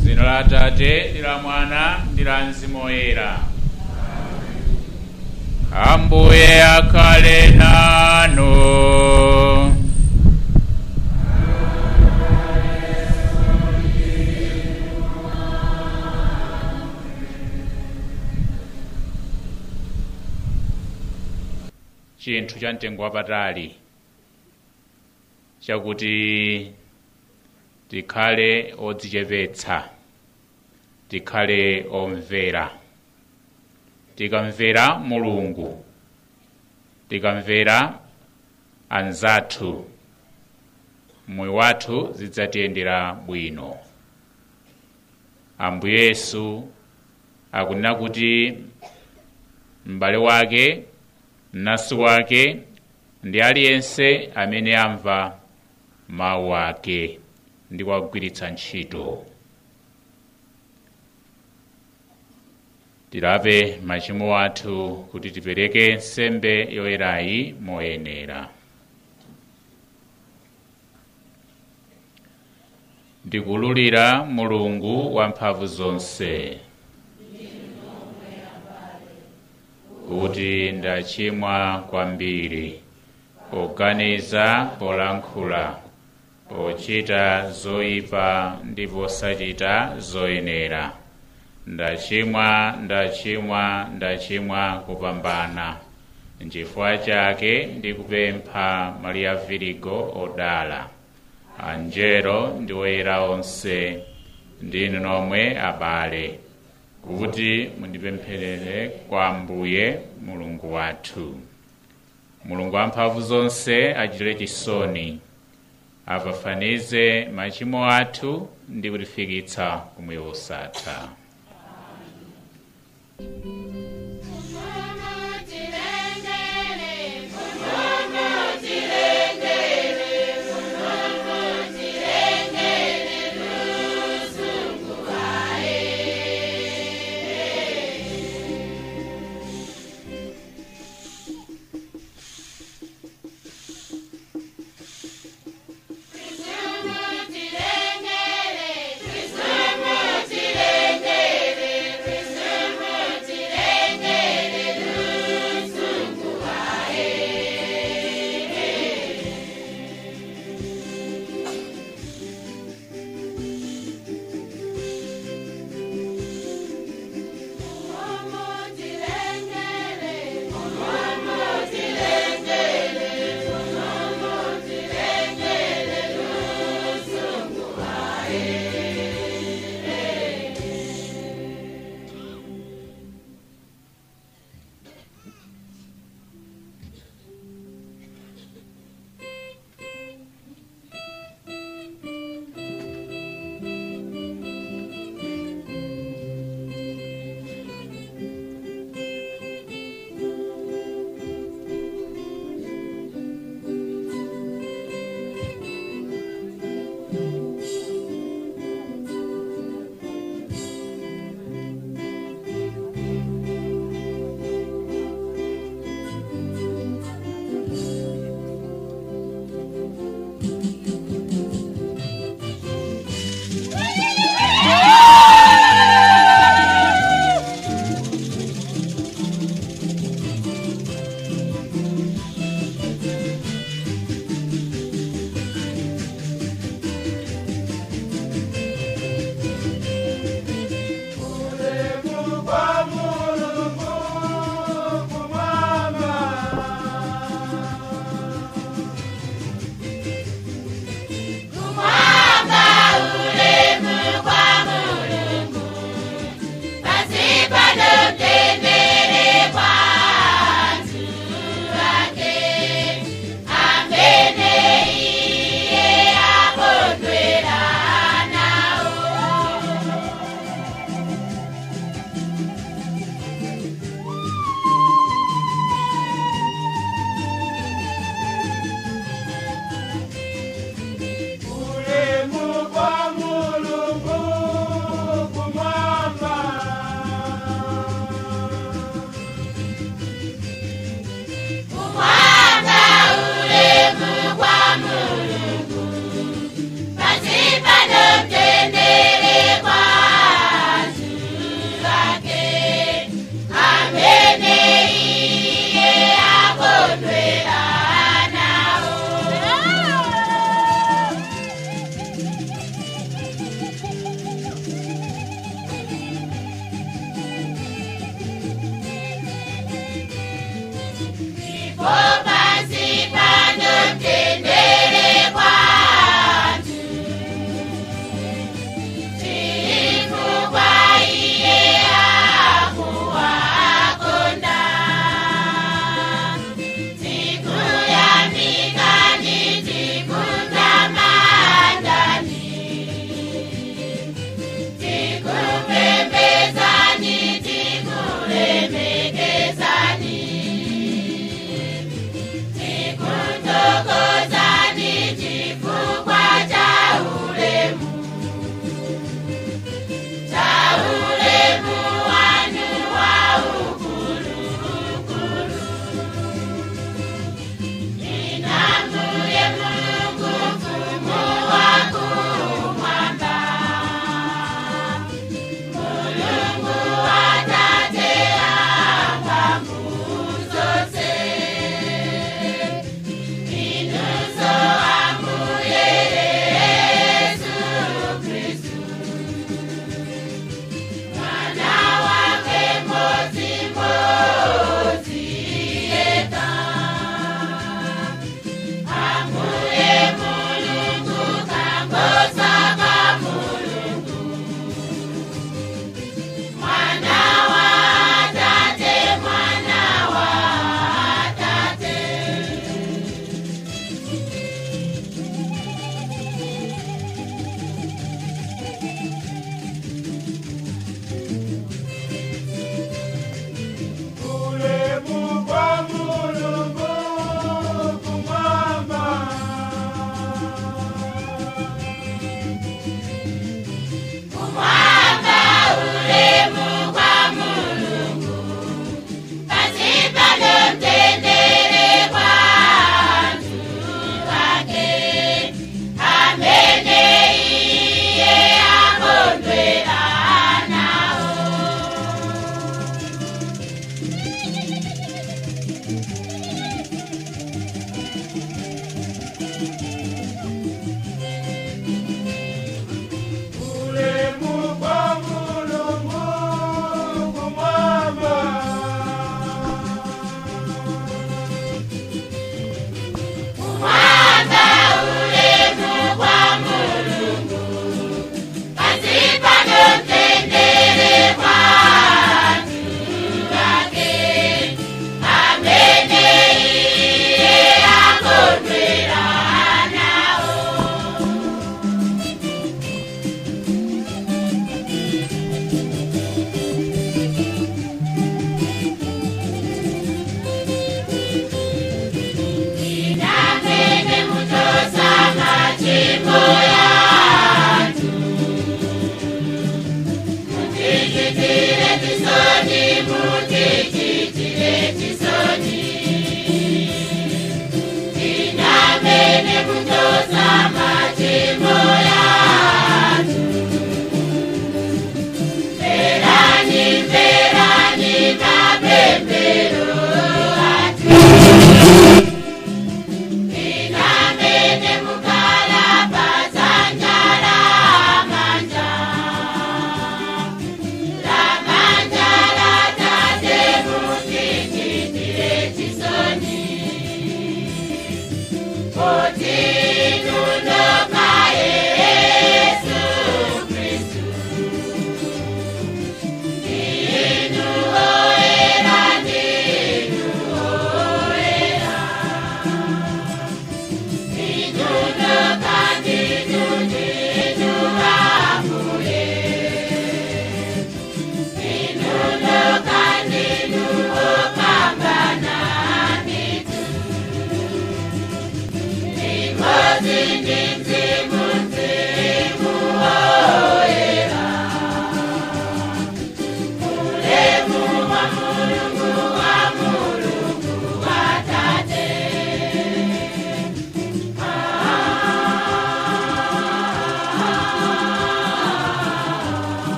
Dzina la Atate ndi la Mwana ndi la Mzimu Woyera. Ambuye akhale nanu. Chinthu cha mtengo wapatali chakuti tikhale odzichepetsa, tikhale omvera. Tikamvera Mulungu, tikamvera anzathu, moyo wathu zidzatiyendera bwino. Ambuye Yesu akunena kuti m'bale wake, mnansi wake ndi aliyense amene amva mawu ake ndi kuwagwiritsa ntchito. Tilape machimo athu kuti tipereke nsembe yoyerayi moyenera. Ndikululira Mulungu wamphamvu zonse kuti ndachimwa kwambiri poganiza, polankhula, pochita zoyipa ndi posachita zoyenera. Ndachimwa, ndachimwa, ndachimwa kupambana. Nchifukwa chake ndikupempha Maria Virigo odala, anjelo ndi oyera onse, ndinu nomwe abale, kuti mundipempherere kwa Ambuye Mulungu wathu. Mulungu wamphamvu zonse achitire chisoni, afafanize machimo athu ndi kutifikitsa kumoyo wosatha.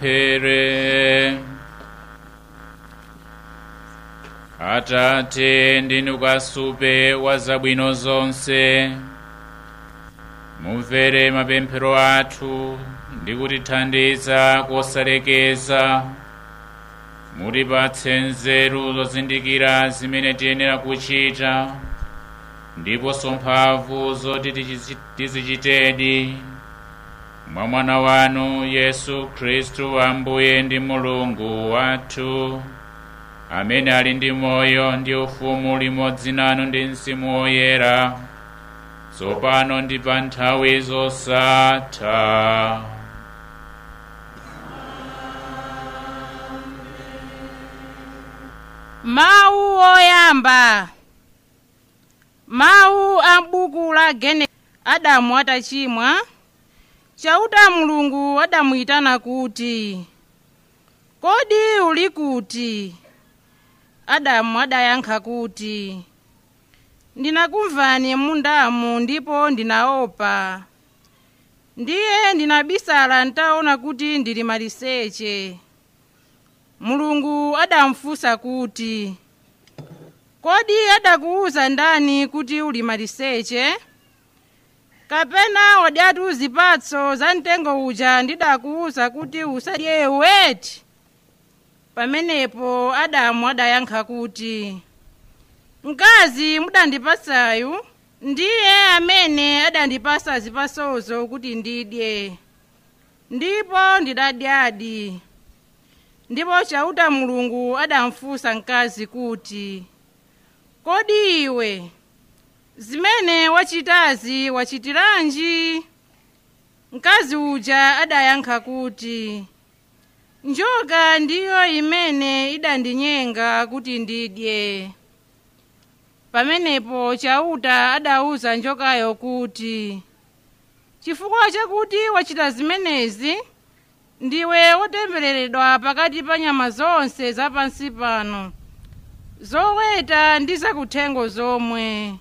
Tipemphere. Atate, ndinu kasupe wa zabwino zonse, mumvere mapemphero athu ndi kutithandiza kosalekeza. Mutipatse nzeru zozindikira zimene tiyenera kuchita ndiponso mphamvu zoti tizichitedi, mwa mwana wanu Yesu Khristu Ambuye ndi Mulungu wathu, amene ali ndi moyo ndi ufumu limodzi nanu ndi Mzimu Woyera, tsopano ndi pa nthawi zosatha. Mawu oyamba. Mawu a m'buku la Genesis. Adamu atachimwa, Chauta Mulungu adamuyitana kuti, "Kodi uli kuti?" Adamu adayankha kuti, "Ndinakumvani m'mundamu ndipo ndinaopa. Ndiye ndinabisala ntaona kuti ndili maliseche." Mulungu adamufunsa kuti, "Kodi adakuwuza ndani kuti uli maliseche? Kapena wadyatu zipatso za mtengo uja ndidakuwuza kuti usadye weti?" Pamenepo Adamu adayankha kuti, "Mkazi mudandipasayu ndiye amene adandipasa zipatsozo kuti ndidye, ndipo ndidadyadi." Ndipo Chauta Mulungu adamufunsa mkazi kuti, "Kodi iwe zimene wachitazi wachitiranji?" Mkazi uja adayankha kuti, "Njoka ndiyo imene idandinyenga kuti ndidye." Pamenepo Chauta adawuza njokayo kuti, "Chifukwa chakuti wachita zimenezi, ndiwe wotembereredwa pakati pa nyama zonse za pansi pano, zoweta ndi zakuthengo zomwe.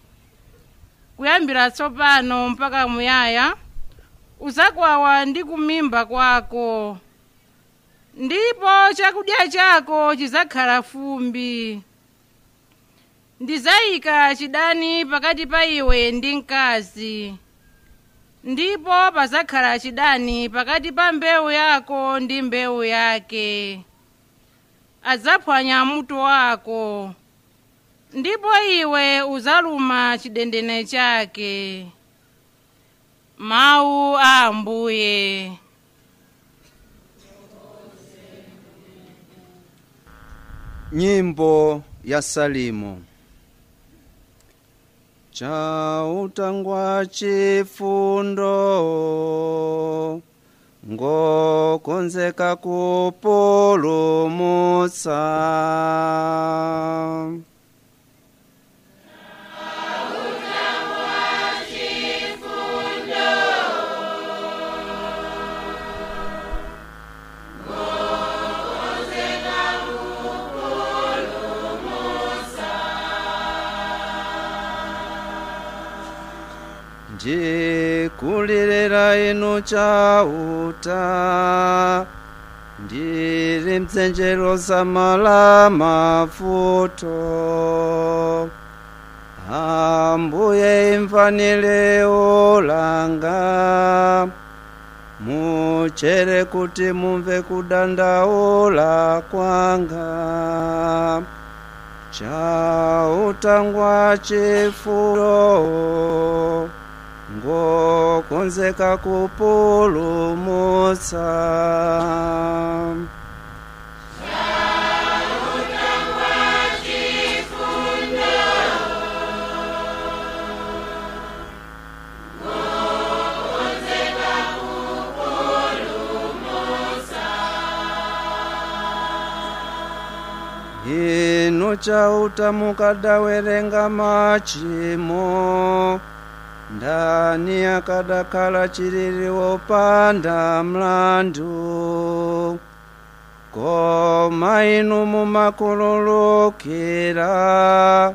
Kuyambira tsopano mpaka muyaya uzakwawa ndi kumimba kwako, ndipo chakudya chako chizakhala fumbi. Ndizayika chidani pakati pa iwe ndi mkazi, ndipo pazakhala chidani pakati pa mbewu yako ndi mbewu yake. Adzaphwanya mutu wako, ndipo iwe uzaluma chidendene chake." Mawu a Ambuye. Nyimbo ya Salimo. Chauta ngwa chifundo, ngokonzeka kupulumutsa. Ndikulirira inu Chauta, ndiri mdzenjero samala mavuto. Ambuye imvani liwu langa, muchere kuti mumve kudandaula kwanga. Chauta ngwa chifundo, ngokonzeka kupulumutsa. Inu Chauta mukadawerenga machimo, ndani akadakhala chilili wopanda mlandu. Koma inu mumakhululukira,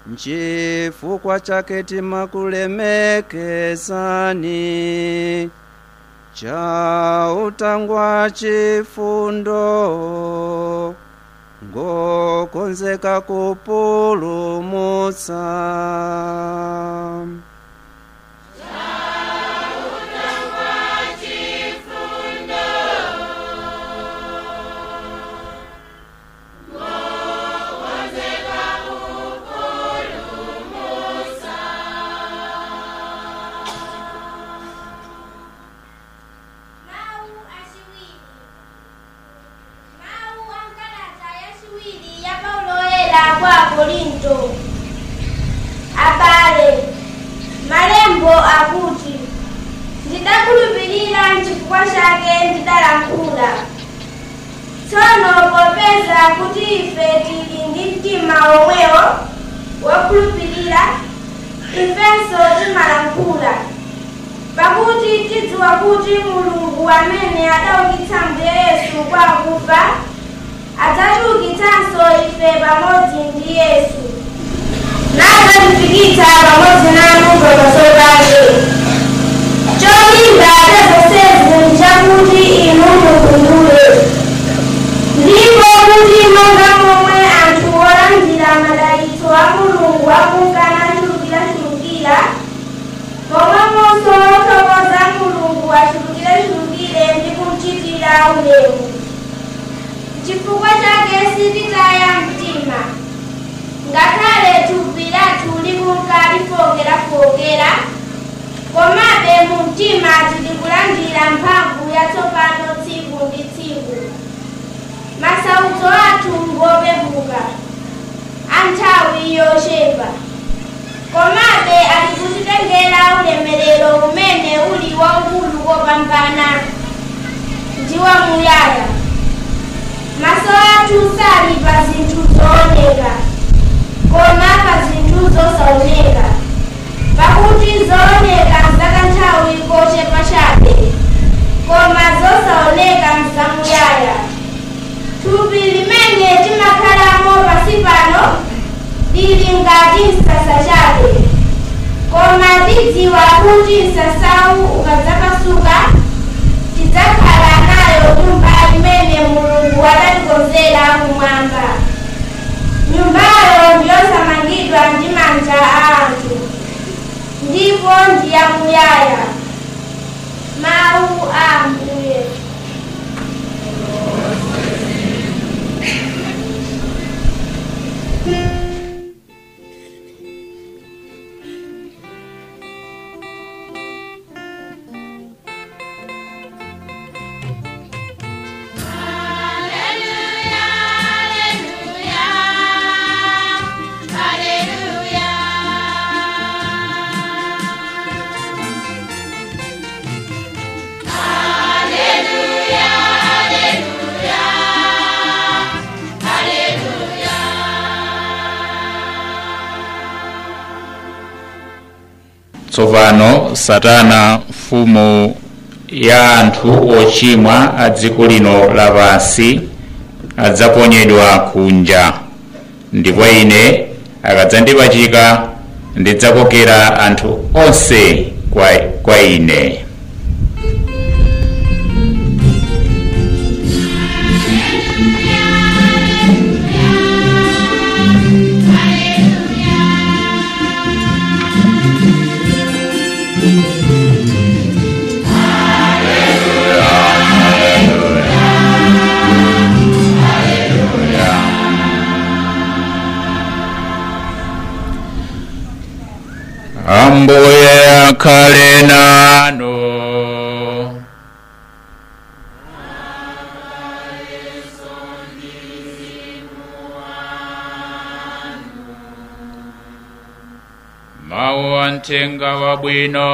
nchifukwa chake timakulemekezani. Chauta ngwa chifundo, ngokonzeka kupulumutsa. Mawu achiwiri. Mawu a mkalata yachiwiri ya Paulo Woyera kwa Akorinto. Abale, malembo akuti, ndidakhulupirira n'chifukwa chake ndidalankhula. Tsono popeza kuti ife tili ndi mtima womwewo wokhulupirira, ifenso timalankhula. Pakuti tidziwa kuti Mulungu amene adaukitsa Ambuye Yesu kwa akufa adzatiukitsanso ife pamodzi ndi Yesu, nadzatifikitsa pamodzi nanu pamaso pake. Cholinga cha zonsezi nchakuti inu mupindule, ndipo kuti monga momwe anthu olandira madalitso a Mulungu akunka nachulukirachulukira, momwemonso othokoza Mulungu achulukirechulukire ndi kumchitira ulemu. Chifukwa chake sititaya mtima, ngakhale thupi lathu likunka lifowokerafowokera, komabe mu mtima tili kulandira mphamvu yatsopano tsiku ndi tsiku. Masautso athu ngopepuka, a nthawi yochepa, komabe alikutitengera ulemerero umene uli waukulu kopambana ndi wamuyaya. Maso athu sali pa zinthu zooneka, koma pa zinthu zosaoneka, pakuti zooneka nzakanthawi kochepa chabe, koma zosaoneka nzamuyaya. Thupi limene timakhalamo pansi pano lili ngati msasa chabe, koma tidziwa kuti msasawu ukadzapasuka tidzakhala nayo nyumba imene Mulungu adatikonzera kumwamba. Nyumbayo ndiyosamangidwa ndi manja a anthu, ndipo ndi yamuyaya. Mawu a Ambuye. Tsopano Satana, mfumu ya anthu ochimwa a dziko lino lapansi, adzaponyedwa kunja, ndipo ine akadzandipachika ndidzakokera anthu onse kwa ine. Ambuye akhale nanu. Mawu a mthenga wabwino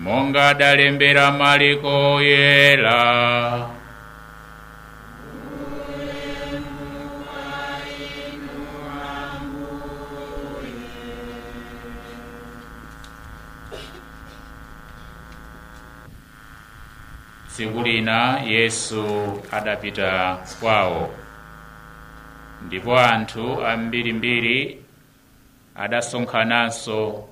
monga adalembera Mariko Yera. Tsiku lina Yesu adapita kwawo, ndipo anthu ambirimbiri adasonkhananso,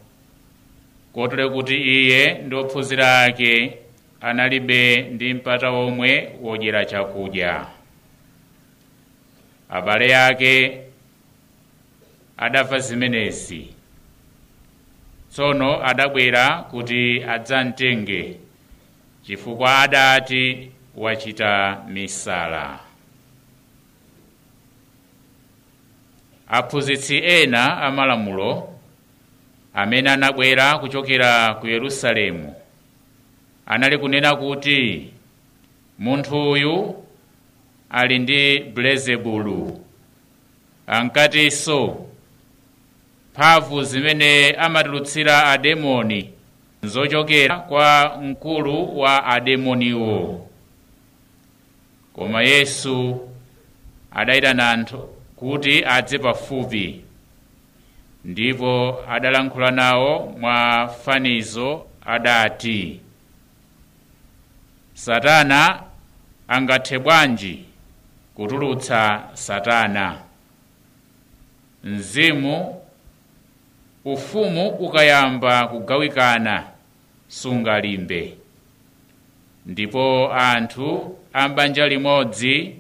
kotero kuti iye ndi ophunzira ake analibe ndi mpata omwe wodyera chakudya. Abale ake adamva zimenezi, tsono adabwera kuti adzamtenge, chifukwa adati wachita misala. Aphunzitsi ena amalamulo amene anabwera kuchokera ku Yerusalemu anali kunena kuti munthu uyu ali ndi Belezebulu. Ankatinso mphamvu zimene amatulutsira ademoni nzochokera kwa mkulu wa ademoniwo. Koma Yesu adayitana anthu kuti adze pafupi, ndipo adalankhula nawo mwa fanizo. Adati, Satana angathe bwanji kutulutsa Satana? Mzimu ufumu ukayamba kugawikana sungalimbe, ndipo anthu a banja limodzi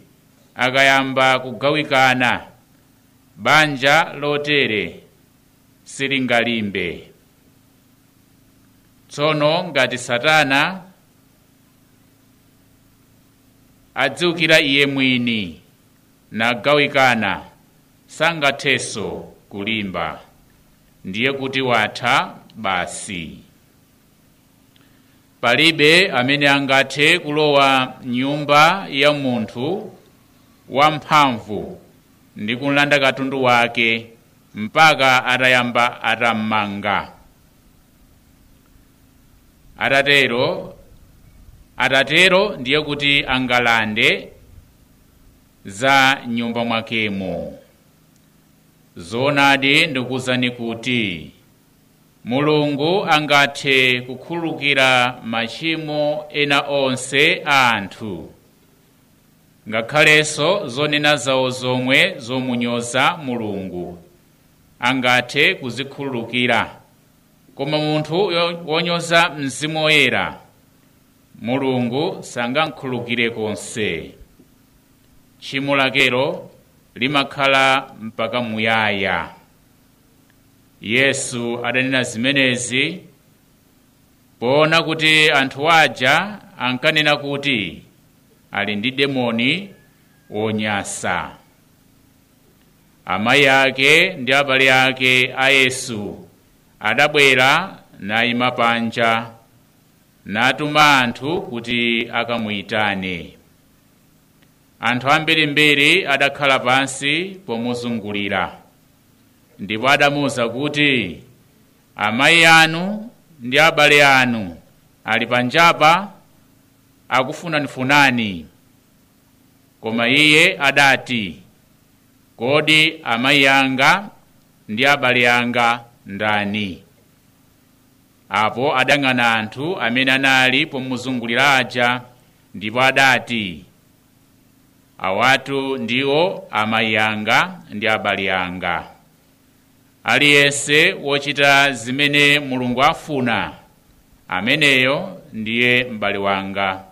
akayamba kugawikana, banja lotere silingalimbe. Tsono ngati Satana adziwukira iye mwini nagawikana, sangathenso kulimba, ndiye kuti watha basi. Palibe amene angathe kulowa nyumba ya munthu wamphamvu ndi kulanda katundu wake mpaka atayamba atammanga. Atatero ndiye kuti angalande za nyumba mwakemo. Zoonadi ndikuwuzani kuti Mulungu angathe kukhululukira machimo ena onse a anthu, ngakhalenso zonena zawo zomwe zomunyoza Mulungu angathe kuzikhululukira. Koma munthu wonyoza Mzimu Woyera, Mulungu sangamkhululukire konse. Tchimo lakelo limakhala mpaka muyaya. Yesu adanena zimenezi poona kuti anthu aja ankanena kuti ali ndi demoni wonyasa. Amayi ake ndi abale ake a Yesu adabwera nayima panja, natuma anthu kuti akamuyitane. Anthu ambirimbiri adakhala pansi pomuzungulira, ndipo adamuwuza kuti, amayi anu ndi abale anu ali panjapa akufunanifunani. Koma iye adati, kodi amayi anga ndi abale anga ndani? Apo adang'ana anthu amene anali pomuzungulira aja, ndipo adati, awatu ndiwo amayi anga ndi abale anga. Aliyense wochita zimene Mulungu afuna, ameneyo ndiye m'bale wanga,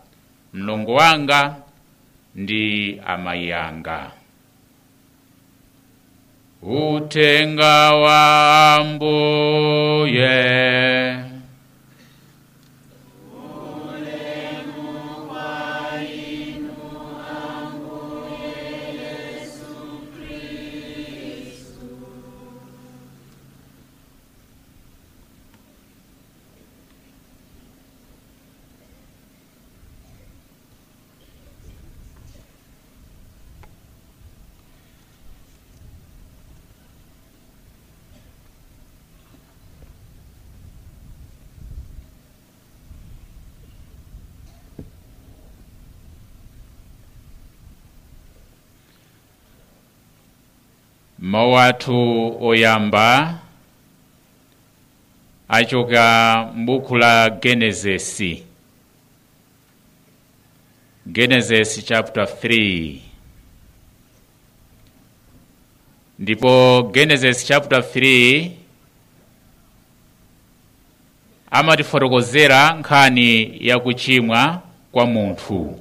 mlongo wanga ndi amayi anga. Uthenga wa Ambuye. Mawu athu oyamba achoka m'buku la Genesis. Genesis chapter 3. Ndipo Genesis chapter 3 Amatifotokozera nkhani ya kuchimwa kwa munthu.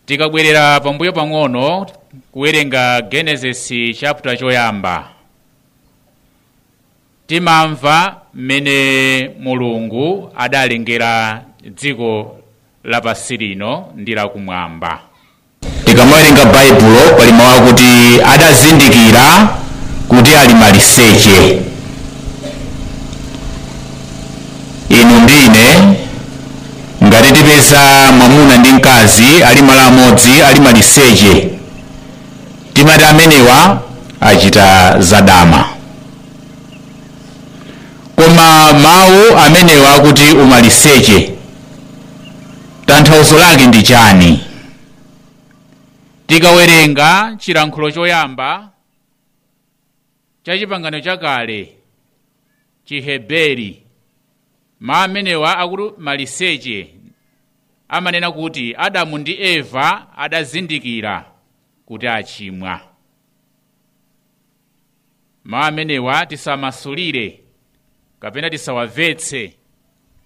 Tikabwerera pambuyo pang'ono kuwerenga Genesis chapter choyamba, timamva mmene Mulungu adalengera dziko lapansi lino ndi lakumwamba. Tikamawerenga Baibulo pali mawu akuti adazindikira kuti ali maliseche. Inu ndine ngati tipeza mwamuna ndi mkazi ali malo amodzi ali maliseche, timati amenewa achita zadama. Koma mawu amenewa akuti umaliseche, tanthauzo lake ndi chani? Tikawerenga chilankhulo choyamba cha Chipangano Chakale, Chiheberi, mawu amenewa akuti maliseche amanena kuti Adamu ndi Eva adazindikira kuti achimwa. Mawu amenewa tisamasulire kapena tisawamvetse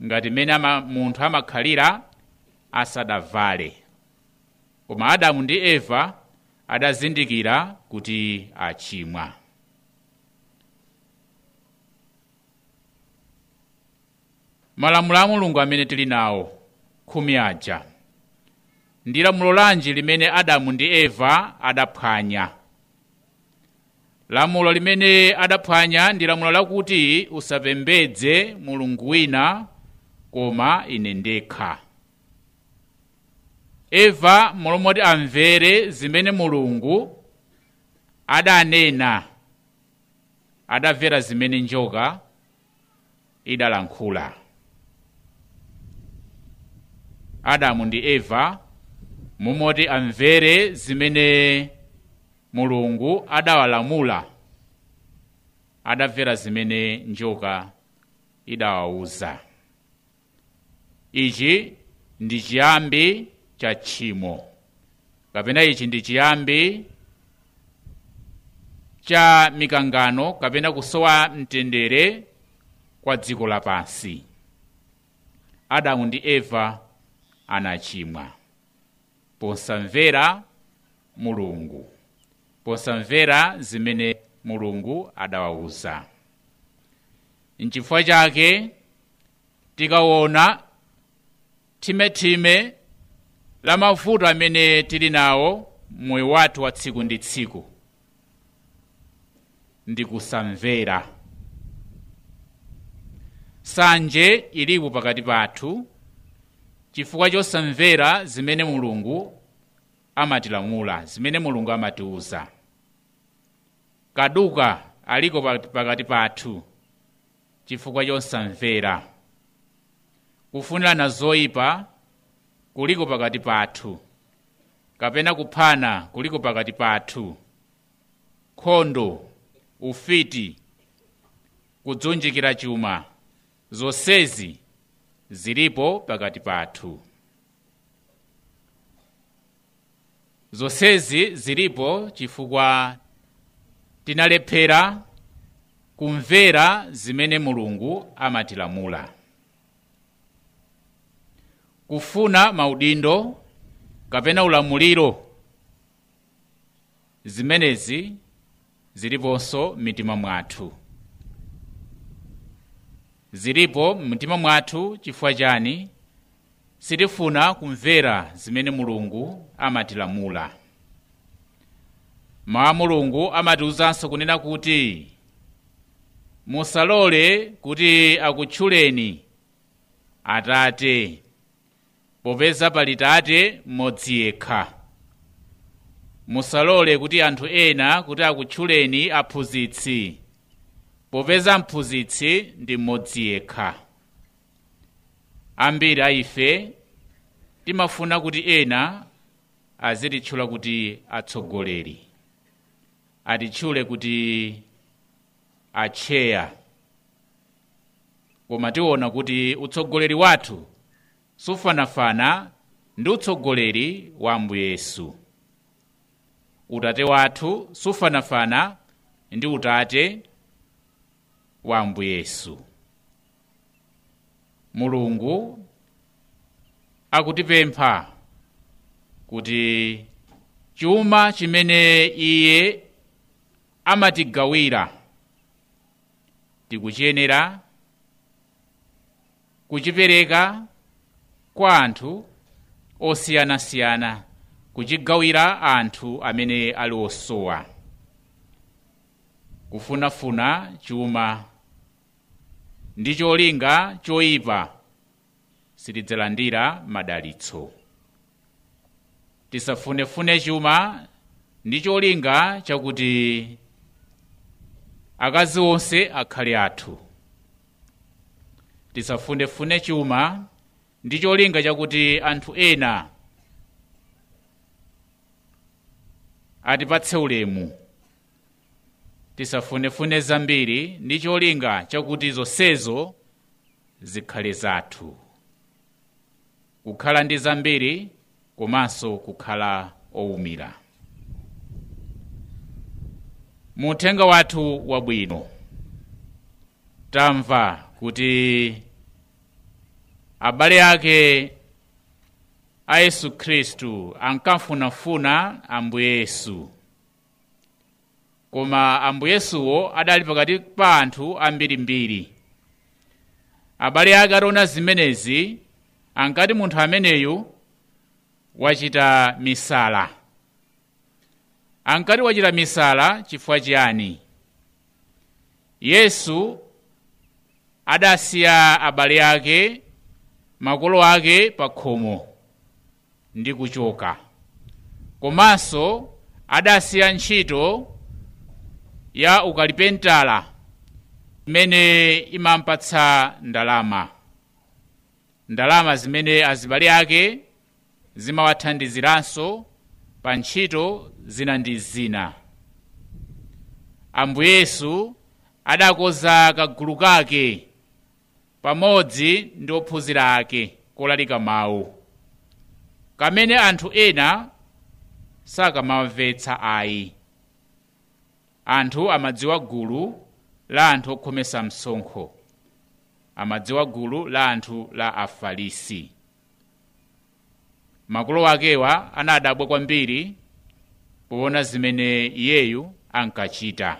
ngati mmene munthu amakhalira asadavale, koma Adamu ndi Eva adazindikira kuti achimwa. Malamulo a Mulungu amene tili nawo 10 aja, ndi lamulo lanji limene Adamu ndi Eva adaphwanya? Lamulo limene adaphwanya ndi lamulo lakuti usapembedze mulungu wina koma ine ndekha. Eva molomoti amvere zimene Mulungu adanena, adamvera zimene njoka idalankhula. Adamu ndi Eva mumoti amvere zimene Mulungu adawalamula, adamvera zimene njoka idawawuza. Ichi ndi chiyambi cha tchimo, kapena ichi ndi chiyambi cha mikangano kapena kusowa mtendere kwa dziko lapansi. Adamu ndi Eva anachimwa posamvera Mulungu, posamvera zimene Mulungu adawawuza. Nchifukwa chake tikaona thimethime la mavuto amene tili nawo moyo wathu wa tsiku ndi tsiku ndi kusamvera. Sanje ilipo pakati pathu chifukwa chosamvera zimene Mulungu amatilamula, zimene Mulungu amatiuza. Kaduka aliko pakati pathu chifukwa chosamvera. Kufunirana zoyipa kuliko pakati pathu, kapena kuphana kuliko pakati pathu, nkhondo, ufiti, kudzunjikira chuma, zonsezi zilipo pakati pathu. Zonsezi zilipo chifukwa tinalephera kumvera zimene Mulungu amatilamula. Kufuna maudindo kapena ulamuliro, zimenezi ziliponso m'mitima mwathu. Zilipo m'mitima mwathu chifukwa chani? Sitifuna kumvera zimene Mulungu amatilamula. Mawu a Mulungu amatiwuzanso kunena kuti musalole kuti akutchuleni Atate, popeza pali Tate mmodzi yekha. Musalole kuti anthu ena kuti akutchuleni aphunzitsi, popeza mphunzitsi ndi mmodzi yekha. Ambiri a ife timafuna kuti ena azititchula kuti atsogoleri, atitchule kuti atcheya, koma tiona kuti utsogoleri wathu sufanafana ndi utsogoleri wa Ambuye Yesu. Utate wathu sufanafana ndi utate wa Ambuye Yesu. Mulungu akutipempha kuti chuma chimene iye amatigawira tikuchiyenera kuchipereka kwa anthu osiyanasiyana, kuchigawira anthu amene ali osowa. Kufunafuna chuma ndi cholinga choyipa sitidzalandira madalitso. Tisafunefune chuma ndi cholinga chakuti akazi onse akhale athu. Tisafunefune chuma ndi cholinga chakuti anthu ena atipatse ulemu. Tisafunefune zambiri ndi cholinga chakuti zonsezo zikhale zathu. Kukhala ndi zambiri komanso kukhala owumira. Mu uthenga wathu wabwino tamva kuti abale ake a Yesu Khristu ankafunafuna Ambuye Yesu, koma Ambuye Yesuwo adali pakati pa anthu ambirimbiri. Abale ake ataona zimenezi ankati munthu ameneyu wachita misala. Ankati wachita misala chifukwa chiyani? Yesu adasiya abale ake, makolo ake pa khomo ndi kuchoka, komanso adasiya ntchito ya ukalipentala imene imampatsa ndalama, ndalama zimene azibale ake zimawathandiziranso pa ntchito zina ndi zina. Ambuye Yesu adakoza kagulu kake pamodzi ndi ophunzira ake kolalika mawu, kamene anthu ena sakamamvetsa ayi. Anthu amadziwa gulu la anthu okhomesa msonkho, amadziwa gulu la anthu la Afarisi. Makolo akewa anadabwa kwambiri poona zimene iyeyu ankachita.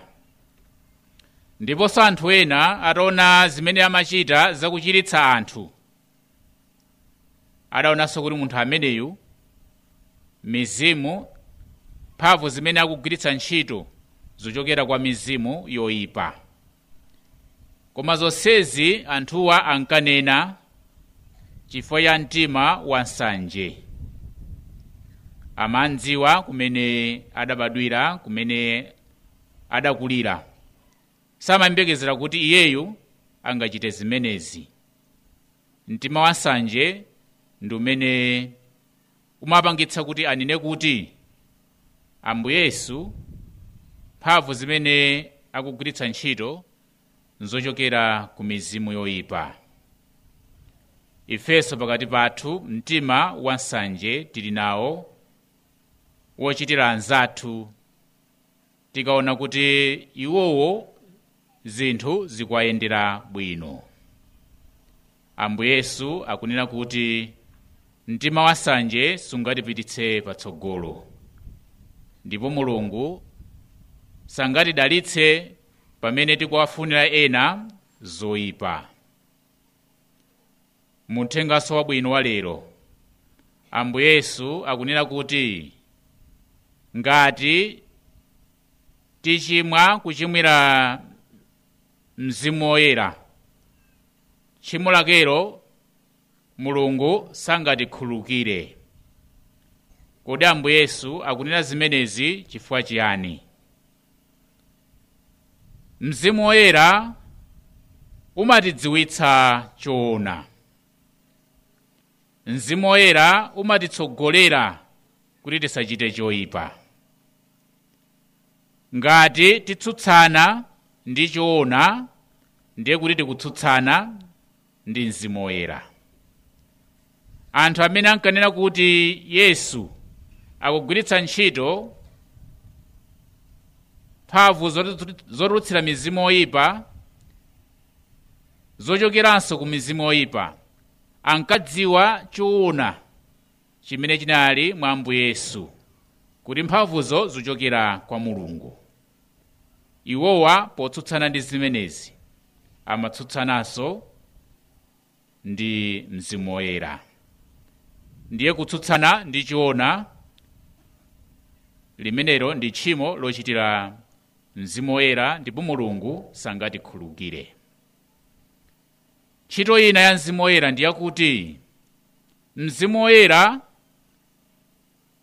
Ndiponso anthu ena ataona zimene amachita zakuchiritsa anthu, adaonanso kuti munthu ameneyu mizimu, mphamvu zimene akugwiritsa ntchito zochokera kwa mizimu yoyipa. Koma zonsezi anthuwa ankanena chifukwa cha mtima wa nsanje. Amandziwa kumene adabadwira, kumene adakulira, samayembekezera kuti iyeyu angachite zimenezi. Mtima wa nsanje ndi umene umapangitsa kuti anene kuti Ambuye Yesu mphamvu zimene akugwiritsa ntchito nzochokera ku mizimu yoyipa. Ifenso pakati pathu mtima wa nsanje tili nawo, wochitira anzathu tikaona kuti iwowo zinthu zikuwayendera bwino. Ambuye Yesu akunena kuti mtima wa nsanje sungatipititse patsogolo, ndipo Mulungu sangatidalitse pamene tikuwafunira ena zoyipa. Muthengaso wabwino wa lero, Ambuye Yesu akunena kuti ngati tichimwa kuchimwira Mzimu Woyera, tchimo lakelo Mulungu sangatikhululukire. Kodi Ambuye Yesu akunena zimenezi chifukwa chiyani? Mzimu Woyera umatidziwitsa choona. Mzimu Woyera umatitsogolera kuti tisachite choyipa. Ngati titsutsana ndi choona, ndiye kuti tikutsutsana ndi Mzimu Woyera. Anthu amene ankanena kuti Yesu akugwiritsa ntchito mphamvu zotulutsira mizimu oyipa zochokeranso ku mizimu oyipa, ankadziwa choona chimene chinali mwa Ambuye Yesu, kuti mphamvuzo zochokera kwa Mulungu. Iwowa potsutsana ndi zimenezi amatsutsananso ndi Mzimu Woyera. Ndiye kutsutsana ndi choona limenelo ndi tchimo lochitira Mzimu Woyera, ndipo Mulungu sangatikhululukire. Ntchito ina ya Mzimu Woyera ndi yakuti Mzimu Woyera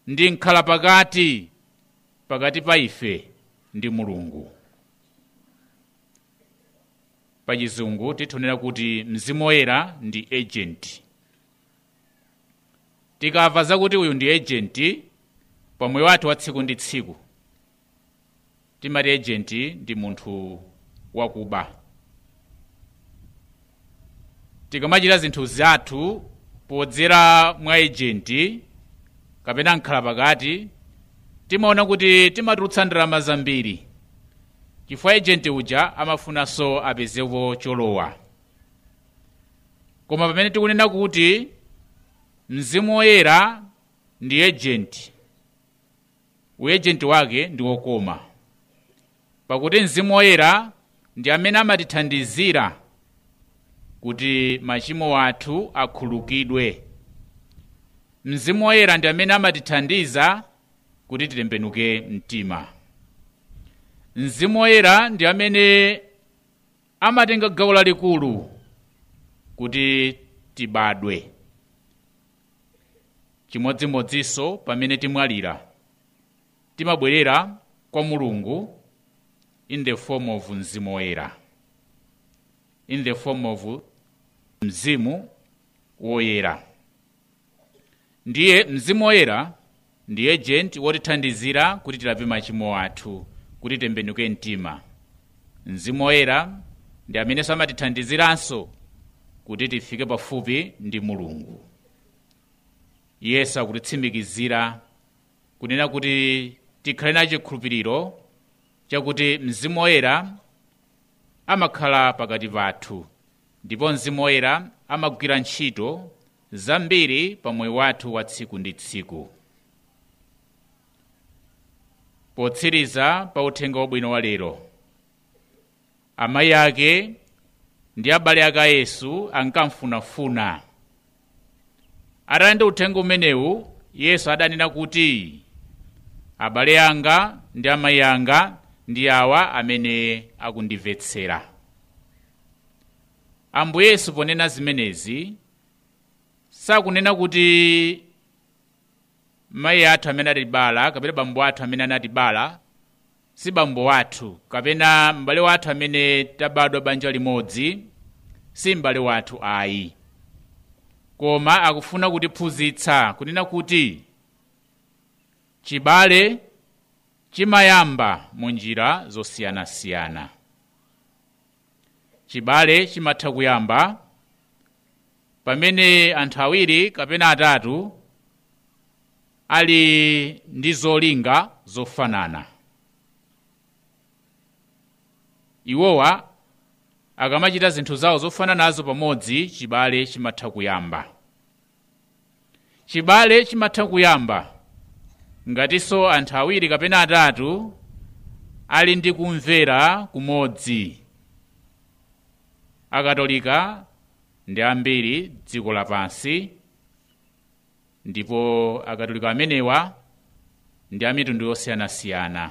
ndi mkhalapakati pakati pa ife ndi Mulungu. Pachizungu titonera kuti Mzimu Woyera ndi agent. Tikamva zakuti uyu ndi agent pamoyo wathu wa tsiku ndi tsiku, timati agent ndi munthu wakuba. Tikamachita zinthu zathu podzera mwa agent kapena mkhalapakati, timaona kuti timatulutsa ndalama zambiri, chifukwa agent uja amafunanso apezepo cholowa. Koma pamene tikunena kuti Mzimu Woyera ndi agent, uagent wake ndi wokoma, pakuti Mzimu Woyera ndi amene amatithandizira kuti machimo athu akhululukidwe. Mzimu Woyera ndi amene amatithandiza kuti titembenuke mtima. Mzimu Woyera ndi amene amatenga gawo lalikulu kuti tibadwe. Chimodzimodzinso pamene timwalira, timabwerera kwa Mulungu in the form of Mzimu Woyera, in the form of Mzimu Woyera. Ndiye Mzimu Woyera ndi agent wotithandizira kuti tilape machimo athu, kuti tembenuke mtima. Mzimu Woyera ndi amenenso amatithandiziranso kuti tifike pafupi ndi Mulungu. Yesu akutitsimikizira kunena kuti tikhale na chikhulupiriro chakuti Mzimu Woyera amakhala pakati pathu, ndipo Mzimu Woyera amagwira ntchito zambiri pa moyo wathu wa tsiku ndi tsiku. Potsiriza pa uthenga wabwino wa lero, amayi ake ndi abale ake a Yesu ankamfunafuna. Atalandira uthenga umenewu, Yesu adanena kuti, abale anga ndi amayi anga ndi awa amene akundimvetsera. Ambuye Yesu ponena zimenezi sakunena kuti mayi athu amene atibala kapena bambo athu amene anatibala si bambo wathu, kapena m'bale wathu amene tabadwa banja limodzi si m'bale wathu ayi. Koma akufuna kutiphunzitsa kunena kuti chibale chimayamba mu njira zosiyanasiyana. Chibale chimatha kuyamba pamene anthu awiri kapena atatu ali ndi zolinga zofanana. Iwowa akamachita zinthu zawo zofananazo pamodzi, chibale chimatha kuyamba. Chibale chimatha kuyamba ngatinso anthu awiri kapena atatu ali ndi kumvera kumodzi. Akatolika ndi ambiri dziko lapansi, ndipo akatolika amenewa ndi a mitundu yosiyanasiyana,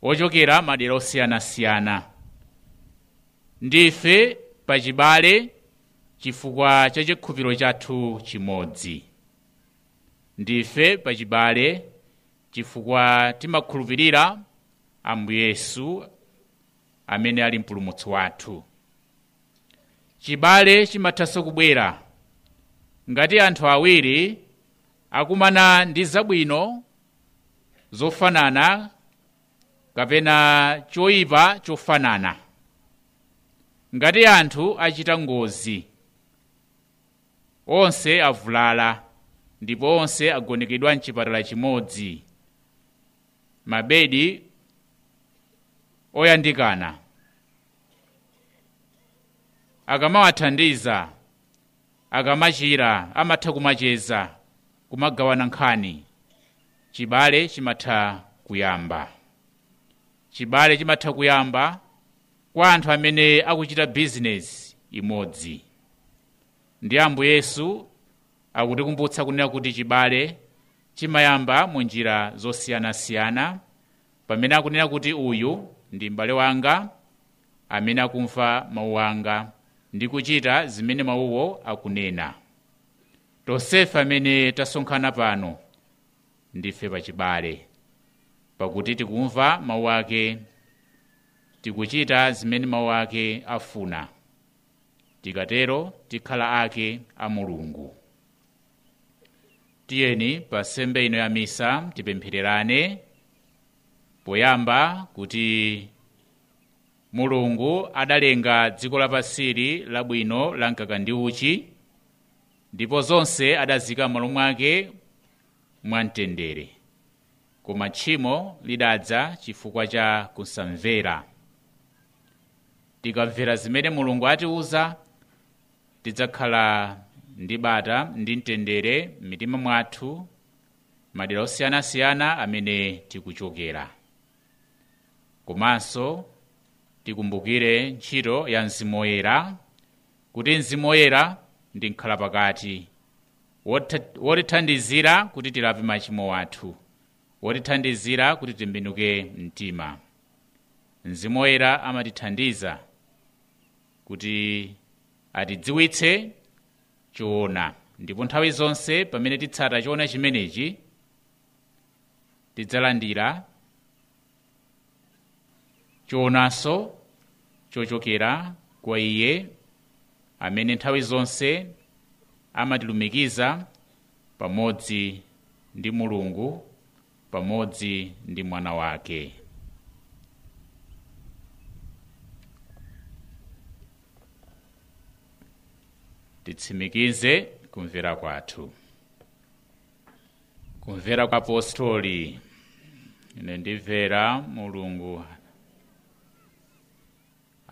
ochokera madera osiyanasiyana. Ndife pachibale chifukwa cha chikhulupiriro chathu chimodzi. Ndife pachibale chifukwa timakhulupirira Ambuye Yesu amene ali mpulumutsi wathu. Chibale chimathanso kubwera ngati anthu awiri akumana ndi zabwino zofanana kapena choyipa chofanana. Ngati anthu achita ngozi, onse avulala ndipo onse agonekedwa mchipatala chimodzi, mabedi oyandikana. Akamawathandiza, akamachira, amatha kumacheza, kumagawana nkhani. Chibale chimatha kuyamba. Chibale chimatha kuyamba kwa anthu amene akuchita bizinesi imodzi. Ndi Ambuye Yesu akutikumbutsa kunena kuti chibale chimayamba mu njira zosiyanasiyana, pamene akunena kuti uyu ndi m'bale wanga amene akumva mawu anga ndi kuchita zimene mawuwo akunena. Tonsefe amene tasonkhana pano ndife pachibale, pakuti tikumva mawu ake, tikuchita zimene mawu ake afuna. Tikatero tikhala ake a Mulungu. Tiyeni pa nsembe ino ya misa tipemphererane poyamba kuti Mulungu adalenga dziko lapansili labwino la mkaka ndi uchi, ndipo zonse adazika m'malo mwake mwamtendere. Koma tchimo lidadza chifukwa cha kusamvera. Tikamvera zimene Mulungu atiuza, tidzakhala ndi bata ndi mtendere m'mitima mwathu, madera osiyanasiyana amene tikuchokera. Komanso tikumbukire ntchito ya Mzimu Woyera, kuti Mzimu Woyera ndi mkhalapakati wotithandizira kuti tilape machimo athu, wotithandizira kuti titembenuke mtima. Mzimu Woyera amatithandiza kuti atidziwitse choona, ndipo nthawi zonse pamene titsata choona chimenechi tidzalandira choonanso chochokera kwa Iye amene nthawi zonse amatilumikiza pamodzi ndi Mulungu, pamodzi ndi Mwana wake. Titsimikize kumvera kwathu. Kumvera kwa apostoli. Ine ndimvera Mulungu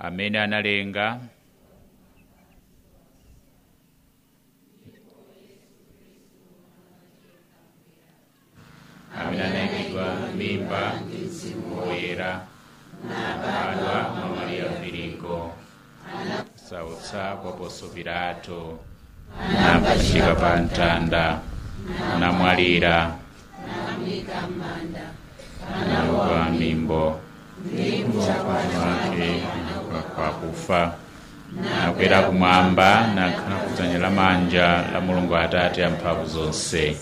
amene analenga amene anayikidwa mimba ndi Mzimu Woyera, nabadwa mwa Mariya Virigo, sautsa kwa Ponso Pilato, napachika pa mtanda, namwalira, nauka mimbo mwake kwa kufa, nakwera kumwamba, nakhala kudzanja lamanja la Mulungu Atate amphamvu zonse,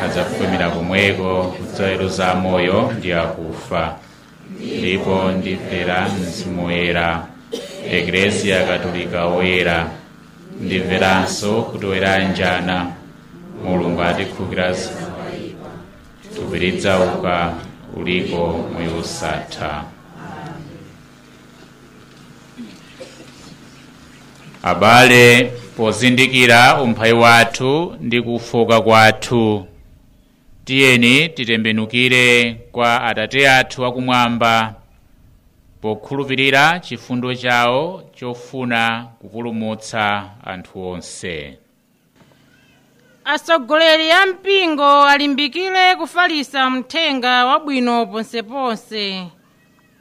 adzafumira komweko kudzaweruza amoyo ndi akufa. Ndipo ndimvera Mzimu Woyera, Eklesiya Katolika Woyera, ndimveranso kuti woyera njana Mulungu atikhululukira thupi lidzauka uliko moyo wosatha. Abale, pozindikira umphawi wathu ndi kufoka kwathu, tiyeni titembenukire kwa Atate athu akumwamba pokhulupirira chifundo chawo chofuna kupulumutsa anthu onse. Atsogoleri a mpingo alimbikire kufalitsa mthenga wabwino ponseponse,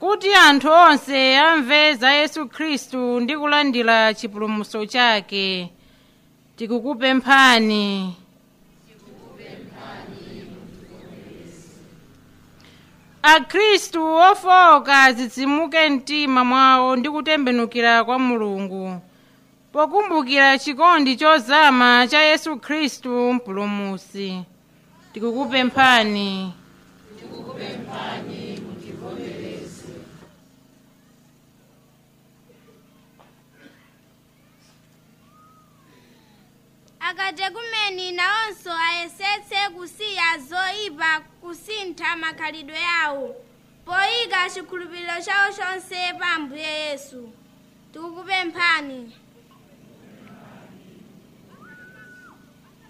kuti anthu onse amve za Yesu Khristu ndi kulandira chipulumutso chake. Tikukupemphani. Akhristu ofowoka adzidzimuke mtima mwawo ndi kutembenukira kwa Mulungu, pokumbukira chikondi chozama cha Yesu Khristu Mpulumutsi. Tikukupemphani. Akatekumeni nawonso ayesetse kusiya zoyipa, kusintha makhalidwe awo poyika chikhulupiriro chawo chonse pa Ambuye Yesu. Tikukupemphani.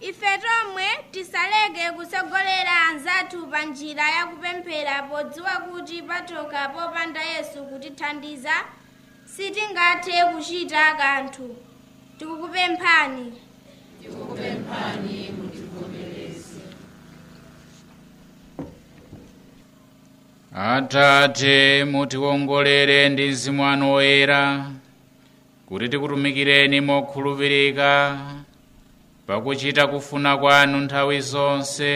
Ife tomwe tisaleke kutsogolera anzathu pa njira yakupemphera, podziwa kuti patokha popanda Yesu kutithandiza Sitingathe kuchita kanthu. Tikukupemphani. Atate, mutiwongolere ndi Mzimu wanu Woyera, kuti tikutumikireni mokhulupirika pakuchita kufuna kwanu nthawi zonse,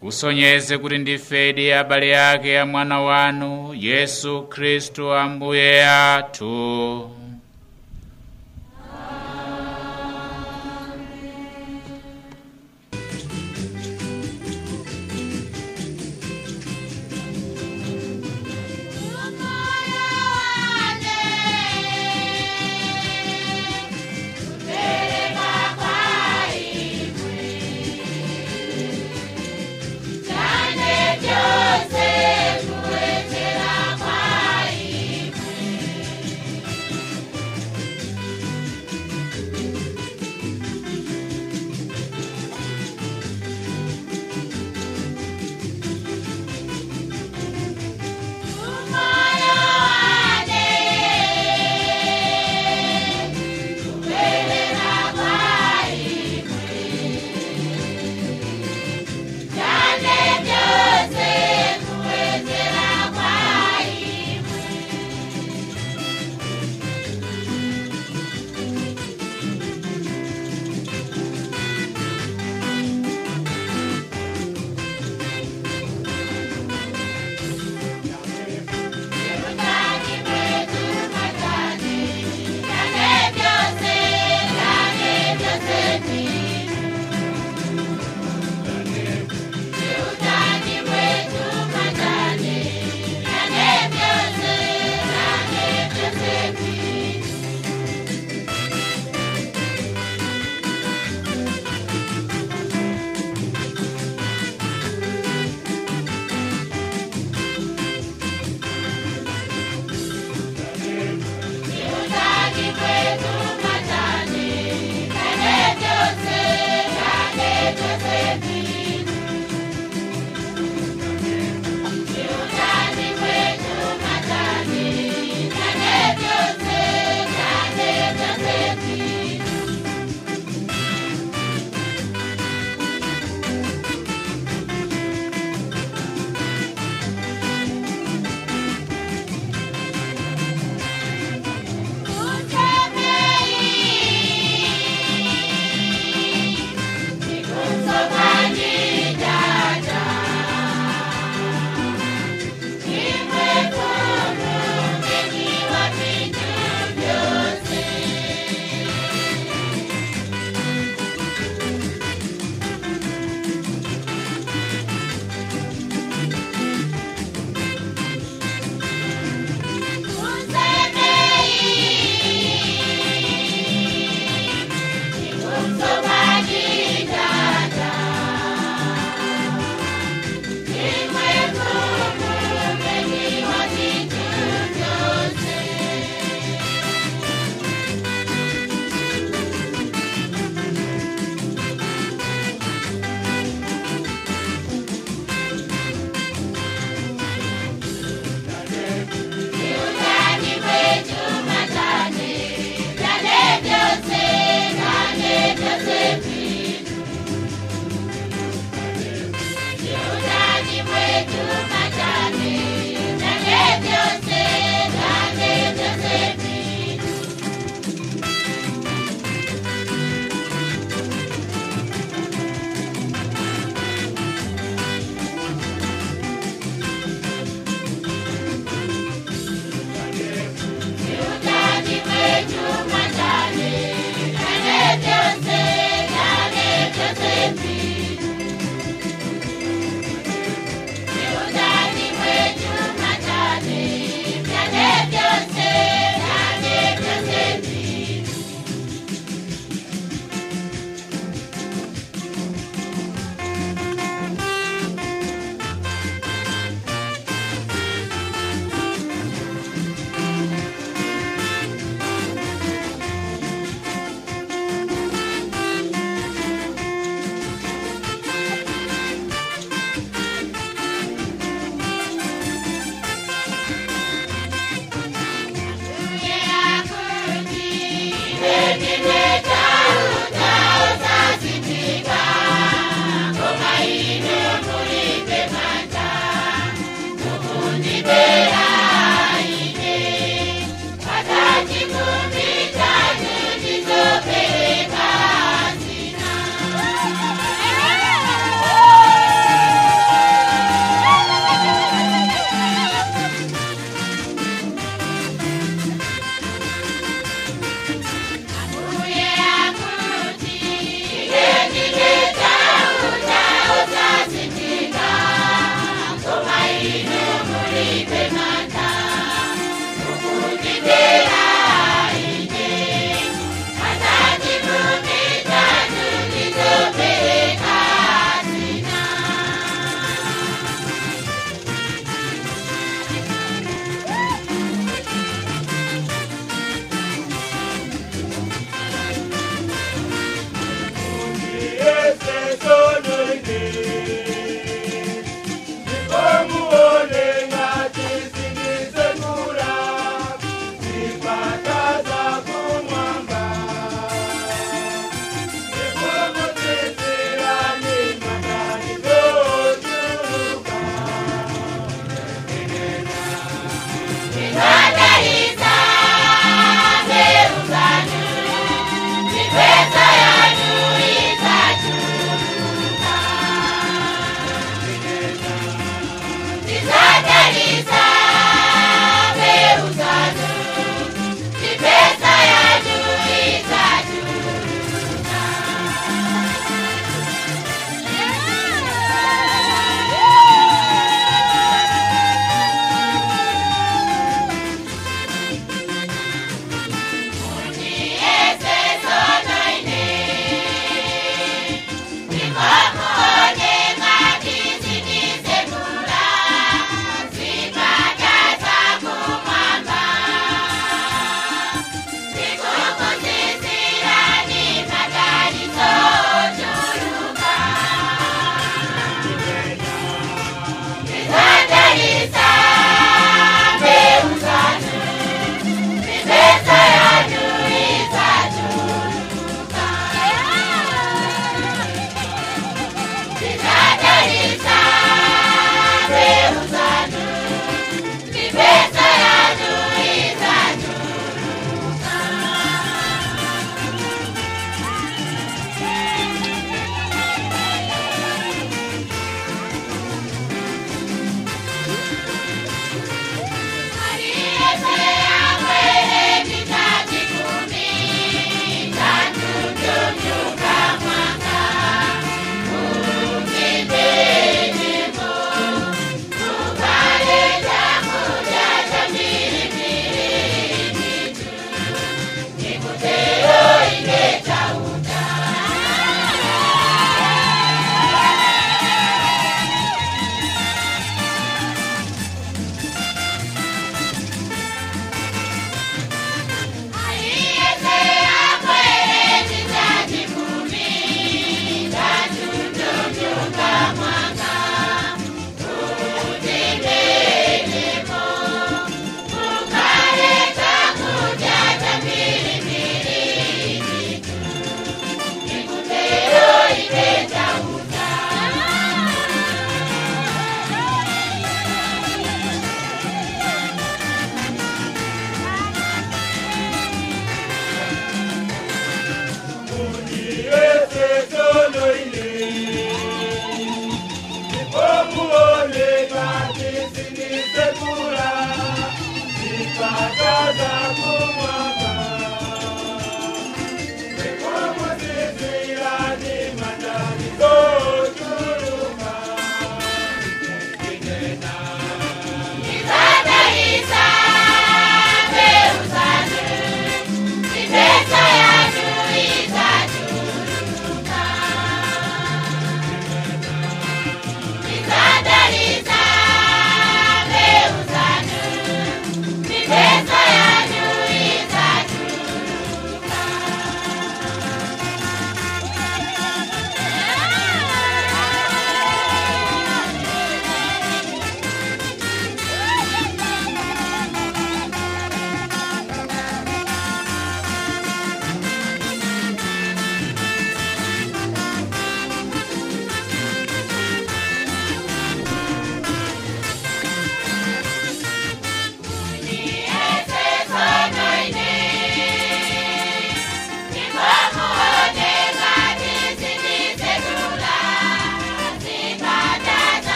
kusonyeze kuti ndifedi abale ake a mwana wanu Yesu Khristu Ambuye athu. Joseph,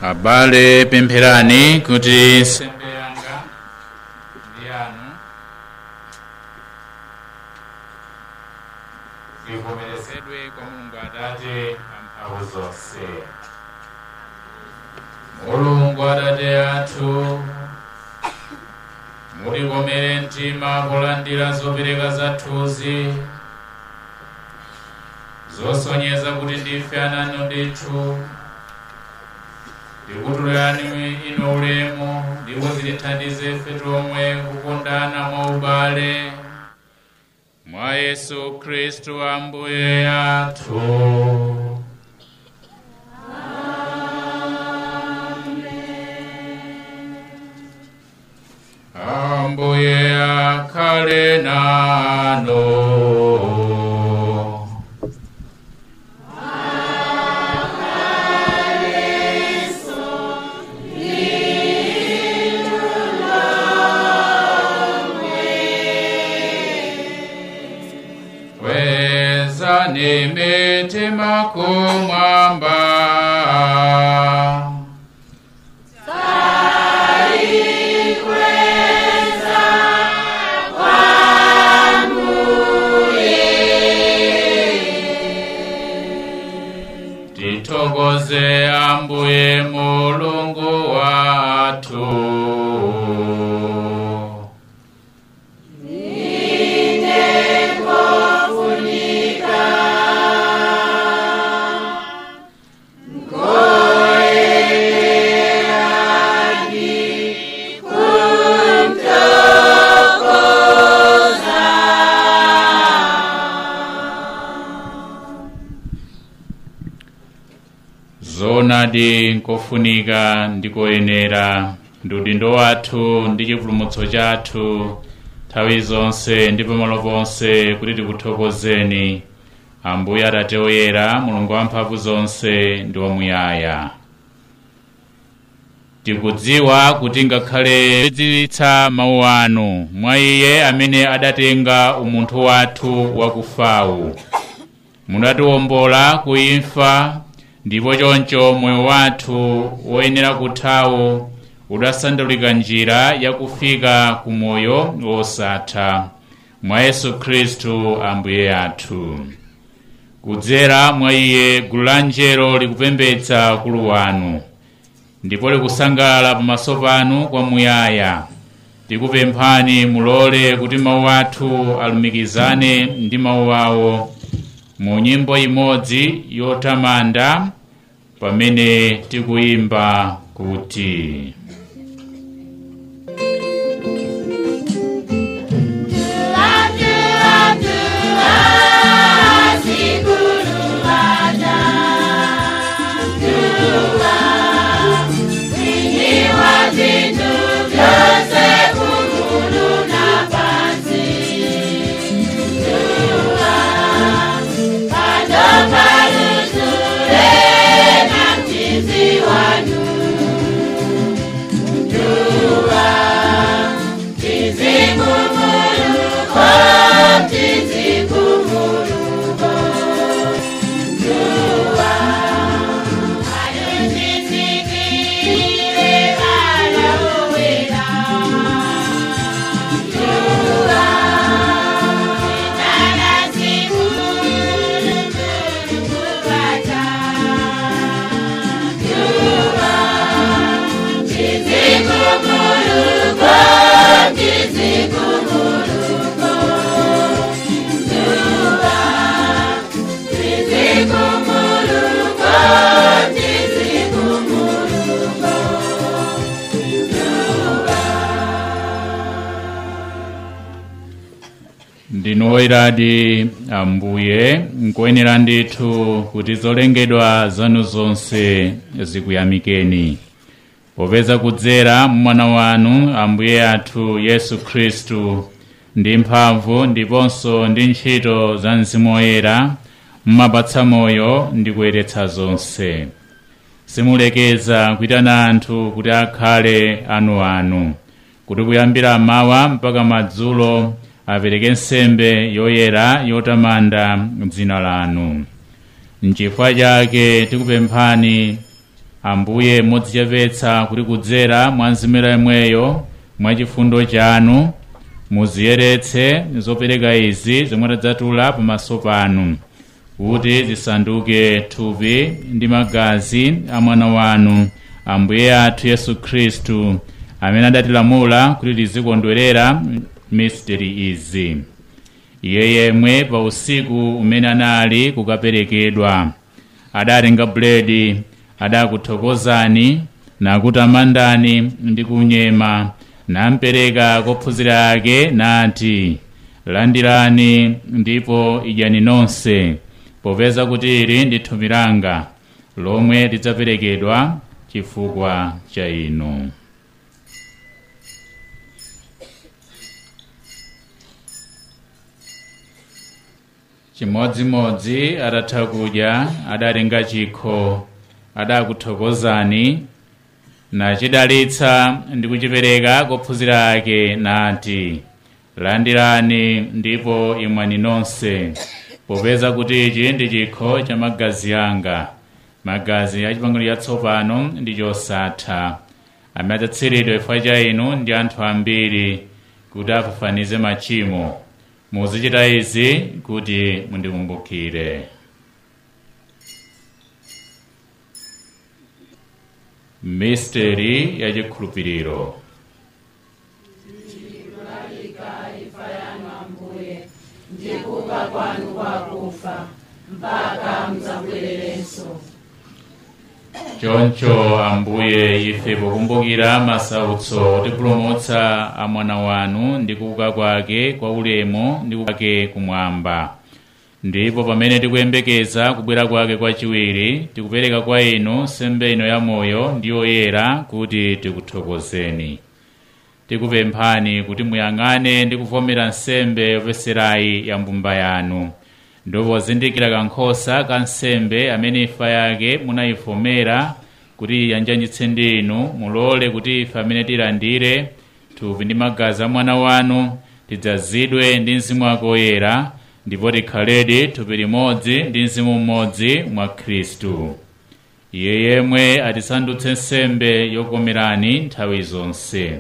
Abale, pempherani kuti nsembe yanga ndi yanu zivomerezedwe kwa Mulungu Atate amphamvu zonse. Mulungu Atate athu, mutikomere mtima kulandira zopereka zathuzi zosonyeza kuti ndife ana anu ndithu. Ndikutulirani inu ulemu ndipo zitithandize ife tomwe kukondana mwa ubale mwa Yesu Khristu Ambuye athu. Ambuye akhale nanu. Kwezani mitima kumwamba. Tithokoze Ambuye Mulungu wathu. Zoonadi nkofunika ndikoyenera ndi udindo wathu ndi chipulumutso chathu nthawi zonse ndi pamalo ponse kuti tikuthokozeni Ambuye Atate oyera, Mulungu wamphamvu zonse ndi wamuyaya. Tikudziwa kuti ngakhale tidziwitsa mawu anu mwa Iye amene adatenga umunthu wathu wakufawu, munatiwombola ku imfa, ndipo choncho moyo wathu woyenera kuthawu udasandulika njira yakufika ku moyo wosatha mwa Yesu Khristu Ambuye athu. Kudzera mwa Iye gulu la angelo likupembedza ukulu wanu ndipo likusangalala pamaso panu kwamuyaya. Tikupemphani mulole kuti mawu athu alumikizane ndi mawu awo mu nyimbo imodzi yotamanda pamene tikuyimba kuti: Ndinu woyeradi Ambuye, nkoyenera ndithu kuti zolengedwa zanu zonse zikuyamikeni, popeza kudzera mwana wanu Ambuye athu Yesu Khristu ndi mphamvu ndiponso ndi ntchito za Mzimu Woyera mumapatsa moyo ndi kuyeretsa zonse. Simulekeza kuyitana anthu kuti akhale anuanu, kuti kuyambira mawa mpaka madzulo apereke nsembe yoyera yotamanda dzina lanu. Nchifukwa chake tikupemphani Ambuye modzichepetsa kuti kudzera mwa Mzimu yemweyo mwa chifundo chanu muziyeretse zopereka izi zomwe tadzatula pamaso panu, kuti zisanduke thupi ndi magazi a mwana wanu Ambuye athu Yesu Khristu, amene adatilamula kuti tizikondwerera misteri izi. Iye yemwe pa usiku umene anali kukaperekedwa adatenga buledi, adakuthokozani nakutamandani ndi kunyema, nampereka kophunzira ake nati, landirani ndipo idyani nonse, popeza kuti ili ndi thupi langa lomwe lidzaperekedwa chifukwa cha inu. Chimodzimodzi atatha kudya adatenga chikho, adakuthokozani nachidalitsa ndi kuchipereka kophunzira ake nati, landirani ndipo imwani nonse, popeza kuti ichi ndi chikho cha magazi anga, magazi a chipangano chatsopano ndi chosatha, amene adzatsiridwa chifukwa cha inu ndi anthu ambiri kuti afafanize machimo. Muzichita izi kuti mundikumbukire. Misteri ya chikhulupiriro. Ndikuuka kwanu kwakufa mpaka mdzabwererenso. Choncho Ambuye, ife pokumbukira masautso otipulumutsa a mwana wanu ndi kuuka kwake kwa ulemu ndi kwake kumwamba, ndipo pamene tikuyembekeza kubwera kwake kwachiwiri, tikupereka kwa inu nsembe ino ya moyo ndi yoyera kuti tikuthokozeni. Tikupemphani kuti muyang'ane ndi kuvomera nsembe yopeserayi ya mbumba yanu, ndipo pozindikira kankhosa ka nsembe amene imfa yake munayivomera kuti iyanjanitse ndi inu, mulole kuti ife amene tilandire thupi ndi magazi a mwana wanu tidzazidwe ndi Mzimu wake woyera, ndipo tikhaledi thupi limodzi ndi mzimu mmodzi mwa Khristu. Iye yemwe atisandutse nsembe yokomerani nthawi zonse,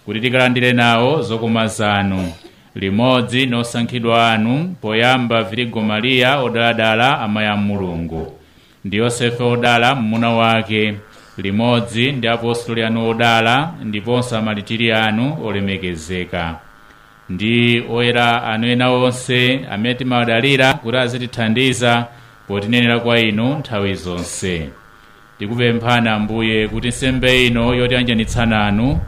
kuti tikalandire nawo zokoma zanu limodzi nosankhidwa anu, poyamba Virigo Mariya odaladala amayi a Mulungu, ndi Yosefe odala mwamuna wake, limodzi ndi apostoli anu odala ndiponso amalitiri anu olemekezeka, ndi oyera anu ena onse amene timawadalira kuti azitithandiza potinenera kwa inu nthawi zonse. Tikupemphani Ambuye kuti nsembe ino yotiyanjanitsa nanu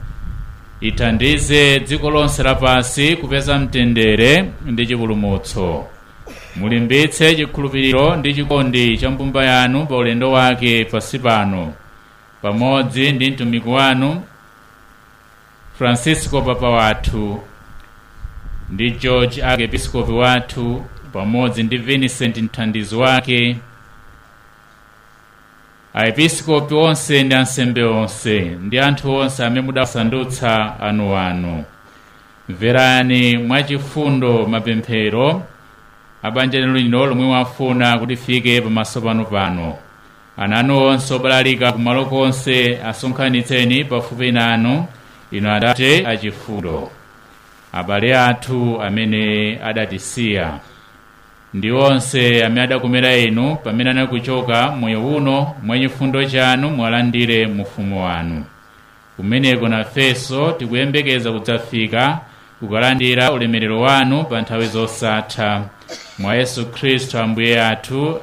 ithandize dziko lonse lapansi kupeza mtendere ndi chipulumutso. Mulimbitse chikhulupiriro ndi chikondi cha mbumba yanu pa ulendo wake pansi pano, pamodzi ndi mtumiki wanu Francisco Papa wathu, ndi George archiepiscopi wathu, pamodzi ndi Vincent mthandizi wake, aepiskopi onse ndi ansembe onse ndi anthu onse amene mudasandutsa anuanu. Mverani mwachifundo mapemphero a banja lino lomwe mwafuna kuti fike pamaso panu pano. Ana anu onse obalalika kumalo konse asonkhanitseni pafupi nanu, inu Atate achifundo. Abale athu amene adatisiya ndi onse amene adakumera inu pamene anakuchoka moyo uno, mwa chifundo chanu mwalandire mufumu wanu. Kumeneko nafenso tikuyembekeza kudzafika kukalandira ulemerero wanu pa nthawi zosatha, mwa Yesu Khristu Ambuye athu,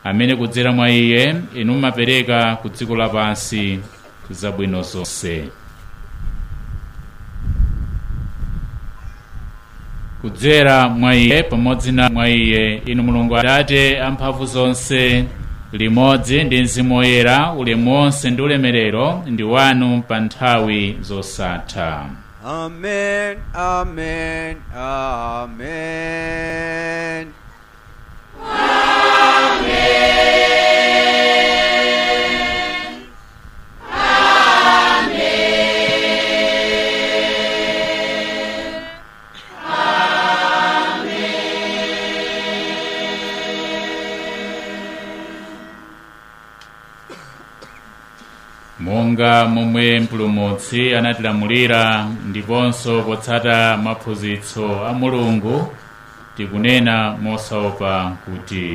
amene kudzera mwa iye inu mumapereka ku dziko lapansi zabwino zonse. Kudzera mwa iye, pamodzi na mwa iye, inu Mulungu Atate amphamvu zonse, limodzi ndi Mzimu Woyera, ulemu wonse ndi ulemerero ndi wanu pa nthawi zosatha. Amen, amen, amen. Monga momwe Mpulumutsi anatilamulira ndiponso potsata maphunzitso a Mulungu, tikunena mosaopa kuti: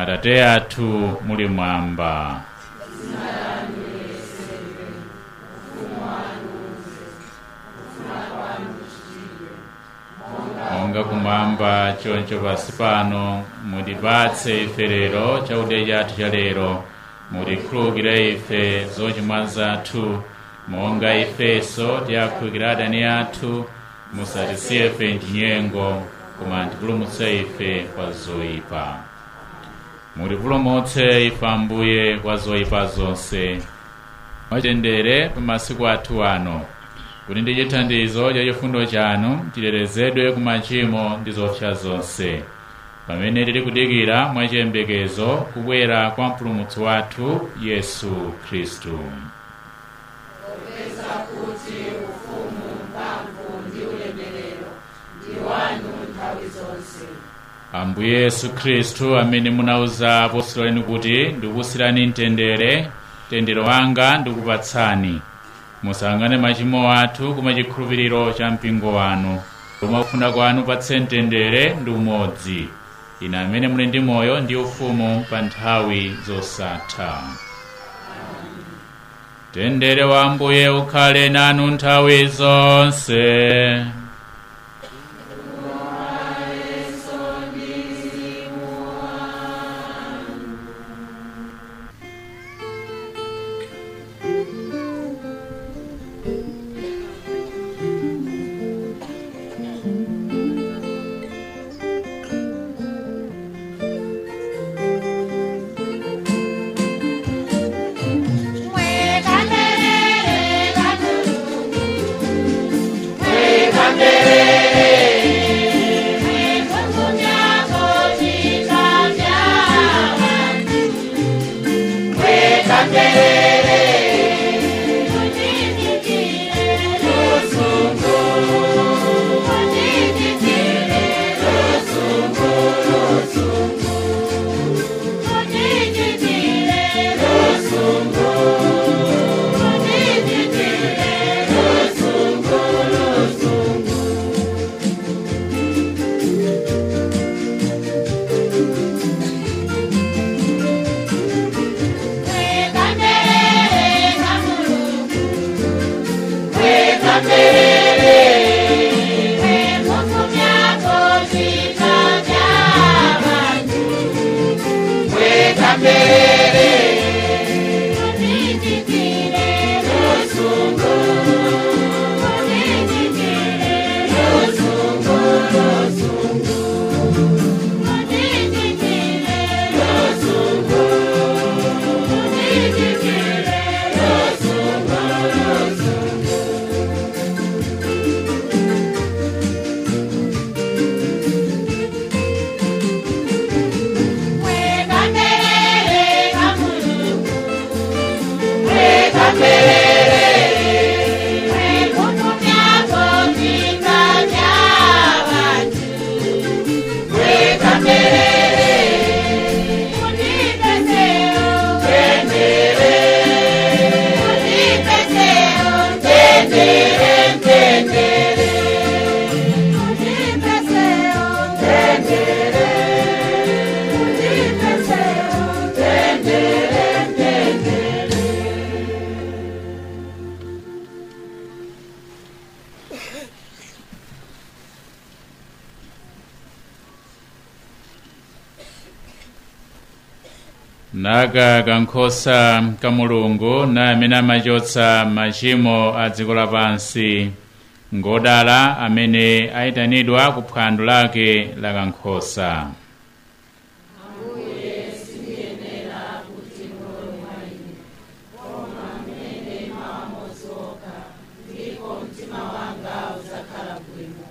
Atate athu muli mwamba, monga kumwamba choncho pansi pano. Mutipatse ife lero chakudya chathu cha lero. Mutikhululukire ife zochimwa zathu, monga ifenso tiyakhululukira adani athu. Musatisiye ife mchinyengo, koma mutipulumutse ife kwa zoyipa. Mutipulumutse ife Ambuye kwa zoyipa zonse, mwatendere pa masiku athu ano, kuti ndi chithandizo cha chifundo chanu tilerezedwe ku machimo ndi zoopsa zonse, pamene tili kudikira mwachiyembekezo kubwera kwa Mpulumutsi wathu Yesu Khristu. Popeza kuti ufumu, mphamvu ndi ulemerero ndi wanu nthawi zonse. Ambuye Yesu Khristu, amene munauza apostolo anu kuti: "Ndikusiyirani mtendere, mtendere wanga ndikupatsani," musayang'ane machimo athu koma chikhulupiriro cha mpingo wanu. Koma kufuna kwanu patse mtendere ndi umodzi, inu amene muli ndi moyo ndi ufumu pa nthawi zosatha. Mtendere wa Ambuye ukhale nanu nthawi zonse. Naka kankhosa ka Mulungu na amene amachotsa machimo a dziko lapansi. Ngodala amene ayitanidwa ku phwando lake la kankhosa. Ambuye, sindiyenera kuti mulowe mwa ine, koma munene mawu amodzi okha, ndipo mtima wanga udzakhala bwino.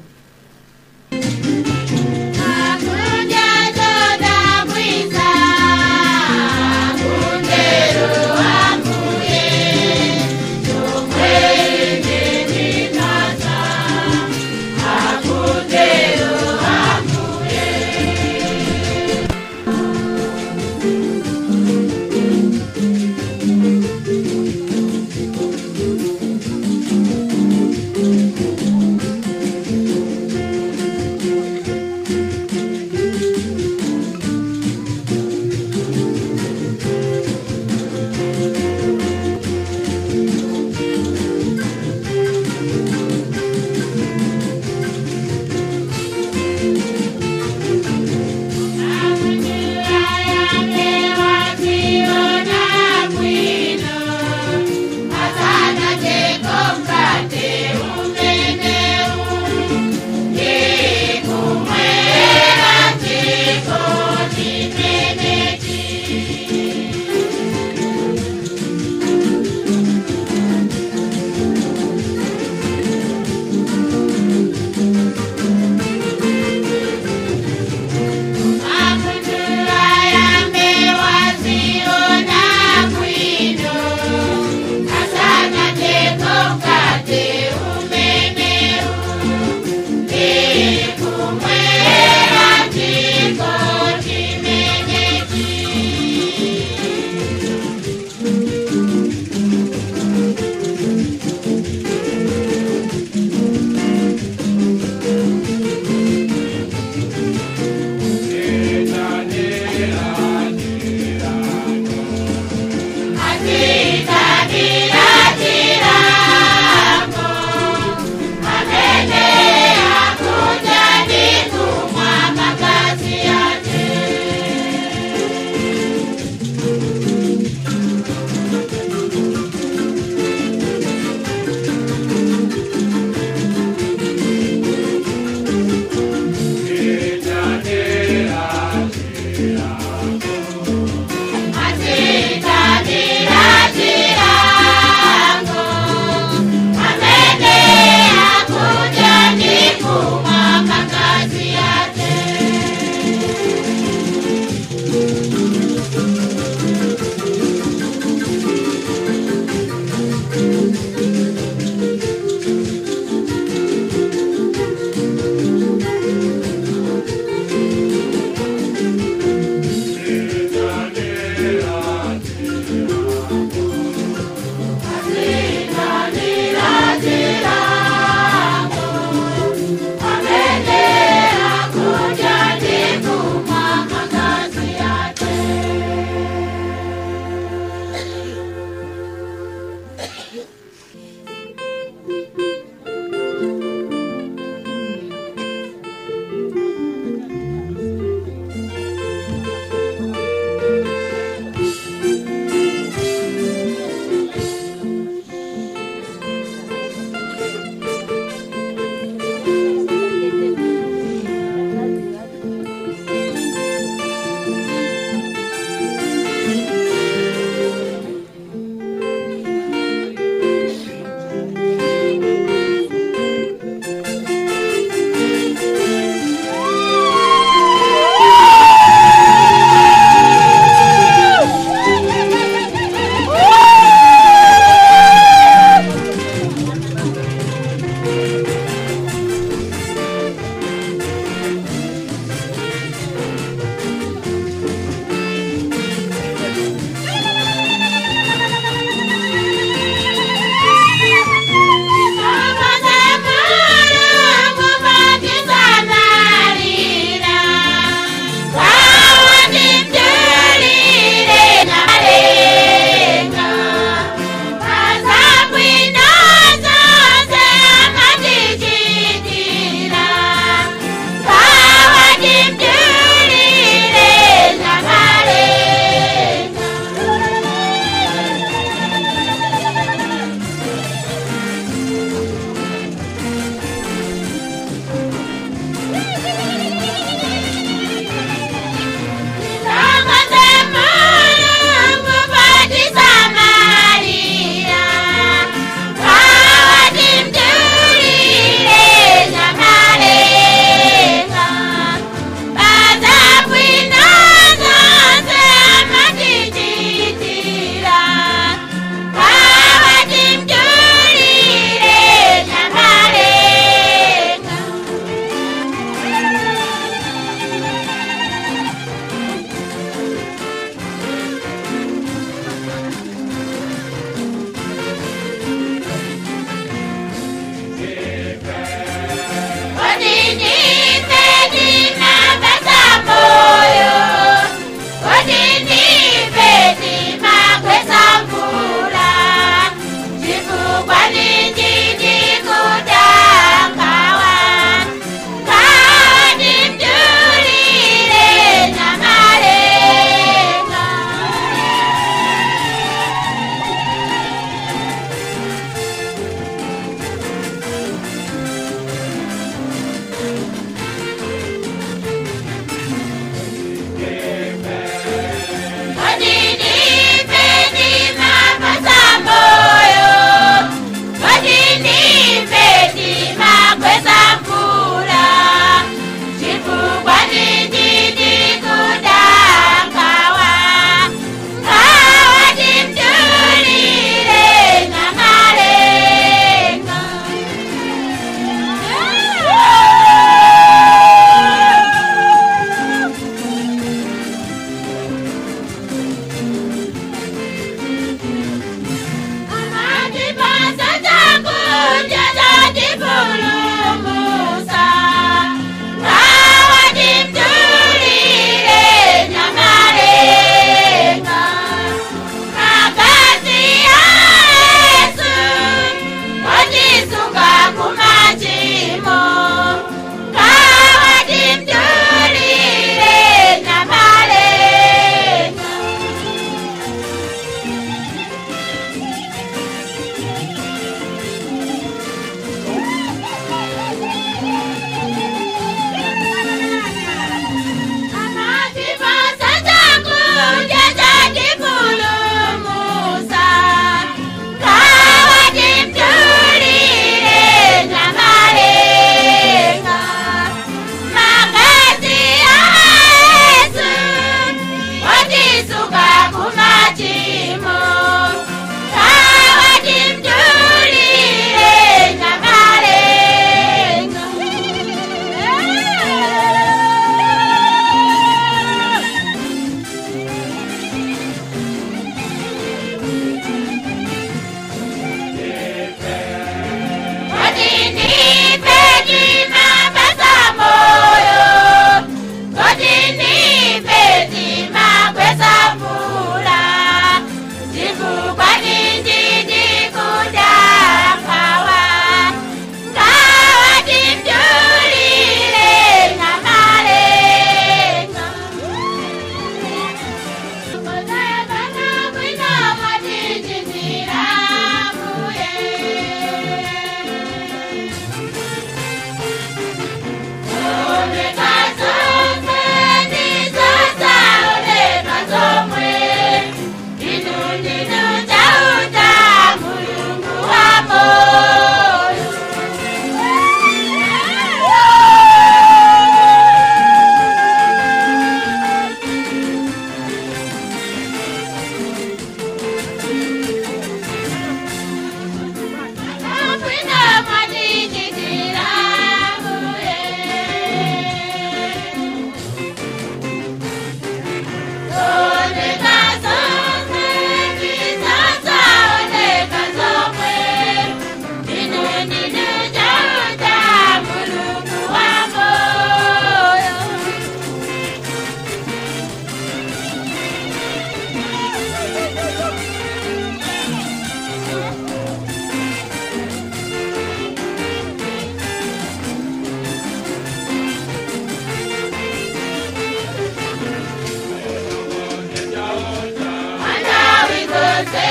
zonse,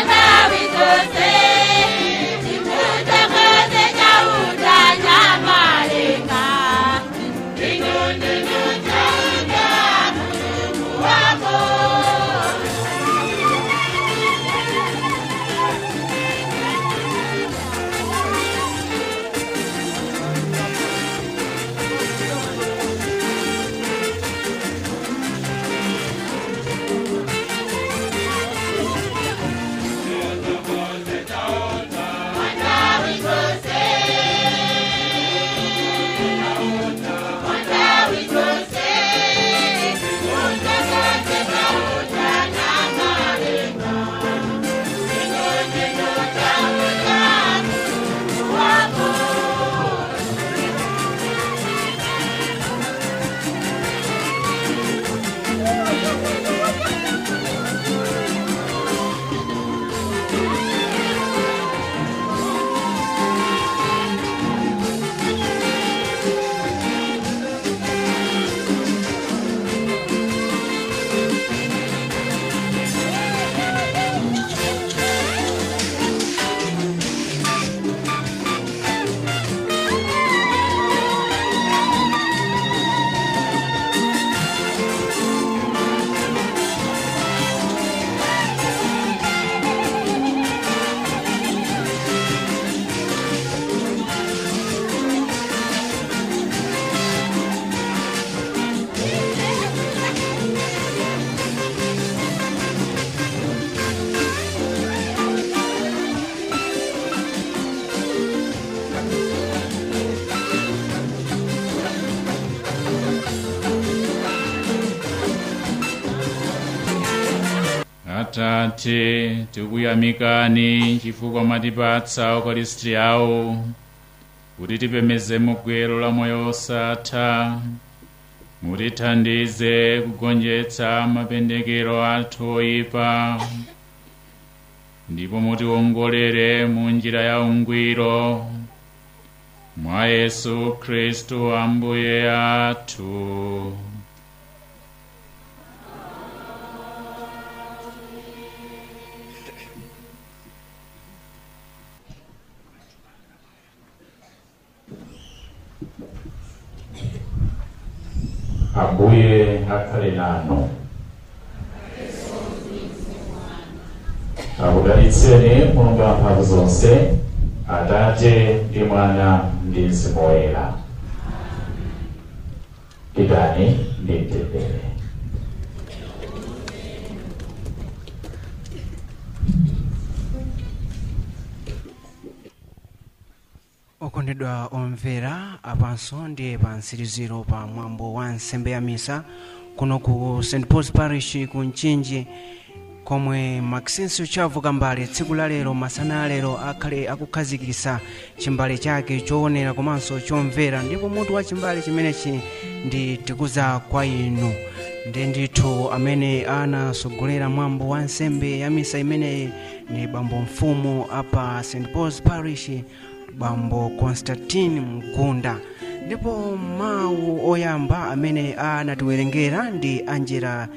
nthawi zonse, timuthokoze Chauta Namalenga. Inu ndinu Chauta Mulungu wako. Nthawi zonse, nthawi zonse, timuthokoze Chauta Namalenga. Inu ndinu Chauta Mulungu wako. Atate, tikuyamikani chifukwa mwatipatsa Eukaristiyawo kuti tipemeze gwero la moyo osatha. Mutithandize kugonjetsa mapendekero athu oyipa, ndipo mutiwongolere mu njira ya ungwiro, mwa Yesu Khristu Ambuye athu. Ambuye akhale nanu. Akudalitseni Mulungu wamphamvu zonse, Atate ndi Mwana ndi Mzimu Woyera. Pitani ndi mtendere. Okondedwa omvera, apanso ndiye pa mtsiriziro pa mwambo wa nsembe ya misa kuno ku St Paul's Parish ku Mchinji, komwe Maxencio Chavu Kambale tsiku la lero, masana alero, akhale akukhazikitsa chimbale chake choonera komanso chomvera, ndipo mutu wa chimbale chimenechi ndi "Tikuza kwa Inu". Ndi ndithu amene anasogolera mwambo wa nsembe ya misa imeneyi ni bambo mfumu apa St Paul's Parish, bambo Constantine Mgunda, ndipo mawu oyamba amene anatiwerengera ndi Angela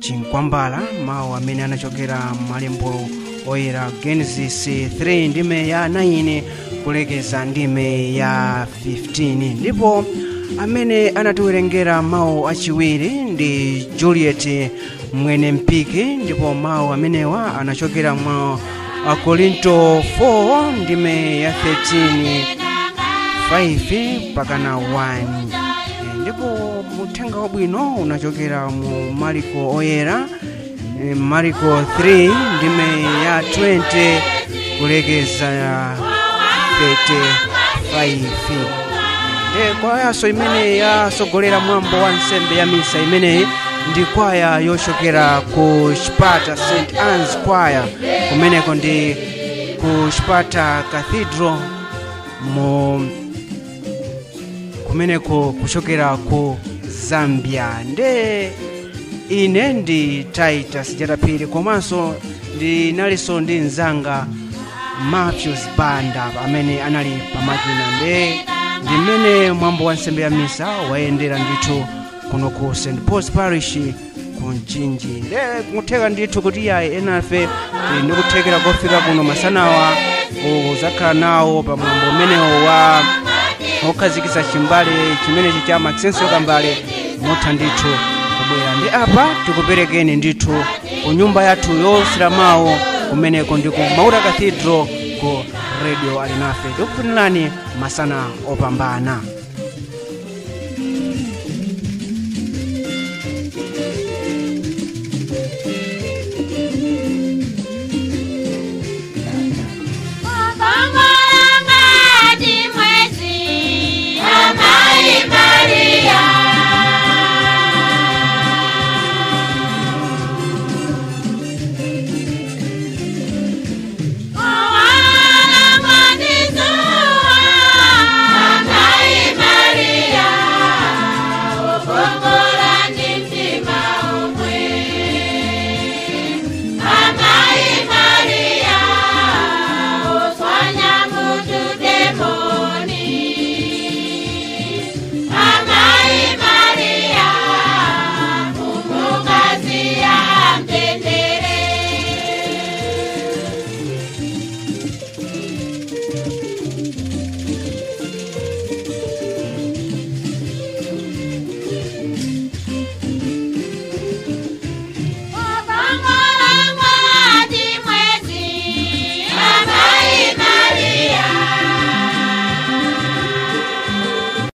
Chinkwambala, mawu amene anachokera malembo oyera, Genesis 3 ndime ya 9 kulekeza ndime ya 15, ndipo amene anatiwerengera mawu achiwiri ndi Juliet Mwene Mpiki, ndipo mawu amenewa anachokera mwa Akorinto 4 ndime ya 13 5 pakana 1, ndipo uthenga wabwino unachokera mu Mariko oyera, Mariko 3 ndime ya 20 kulekeza 35. Nde kwayaso imene yasogolera mwambo wa nsembe ya misa imeneyi ndi kwaya yochokera ku Chipata, St Anne's Choir, kumeneko ndi ku Chipata Cathedral mu kumeneko kuchokera ku Zambia. Nde ine ndi Titus Jataphiri, komanso ndinalinso ndi mzanga Matthews Banda amene anali pamakina. Nde ndimene mwambo wa nsembe ya misa wayendera ndithu kuno ku St Paul's Parish. Ku Mchinji nde kutheka ndithu kuti yayi enafe tili ndikuthekera kofika kuno masanawa kuzakhala nawo pamwambo umenewo wa okhazikitsa chimbale chimenechi cha Maxenso Kambale. Mutha ndithu kubwera. Ndi apa tikuperekeni ndithu ku nyumba yathu yosera mawu kumeneko ndi ku Maula Cathedral ku Radio Alinafe. Tikufunirani masana opambana.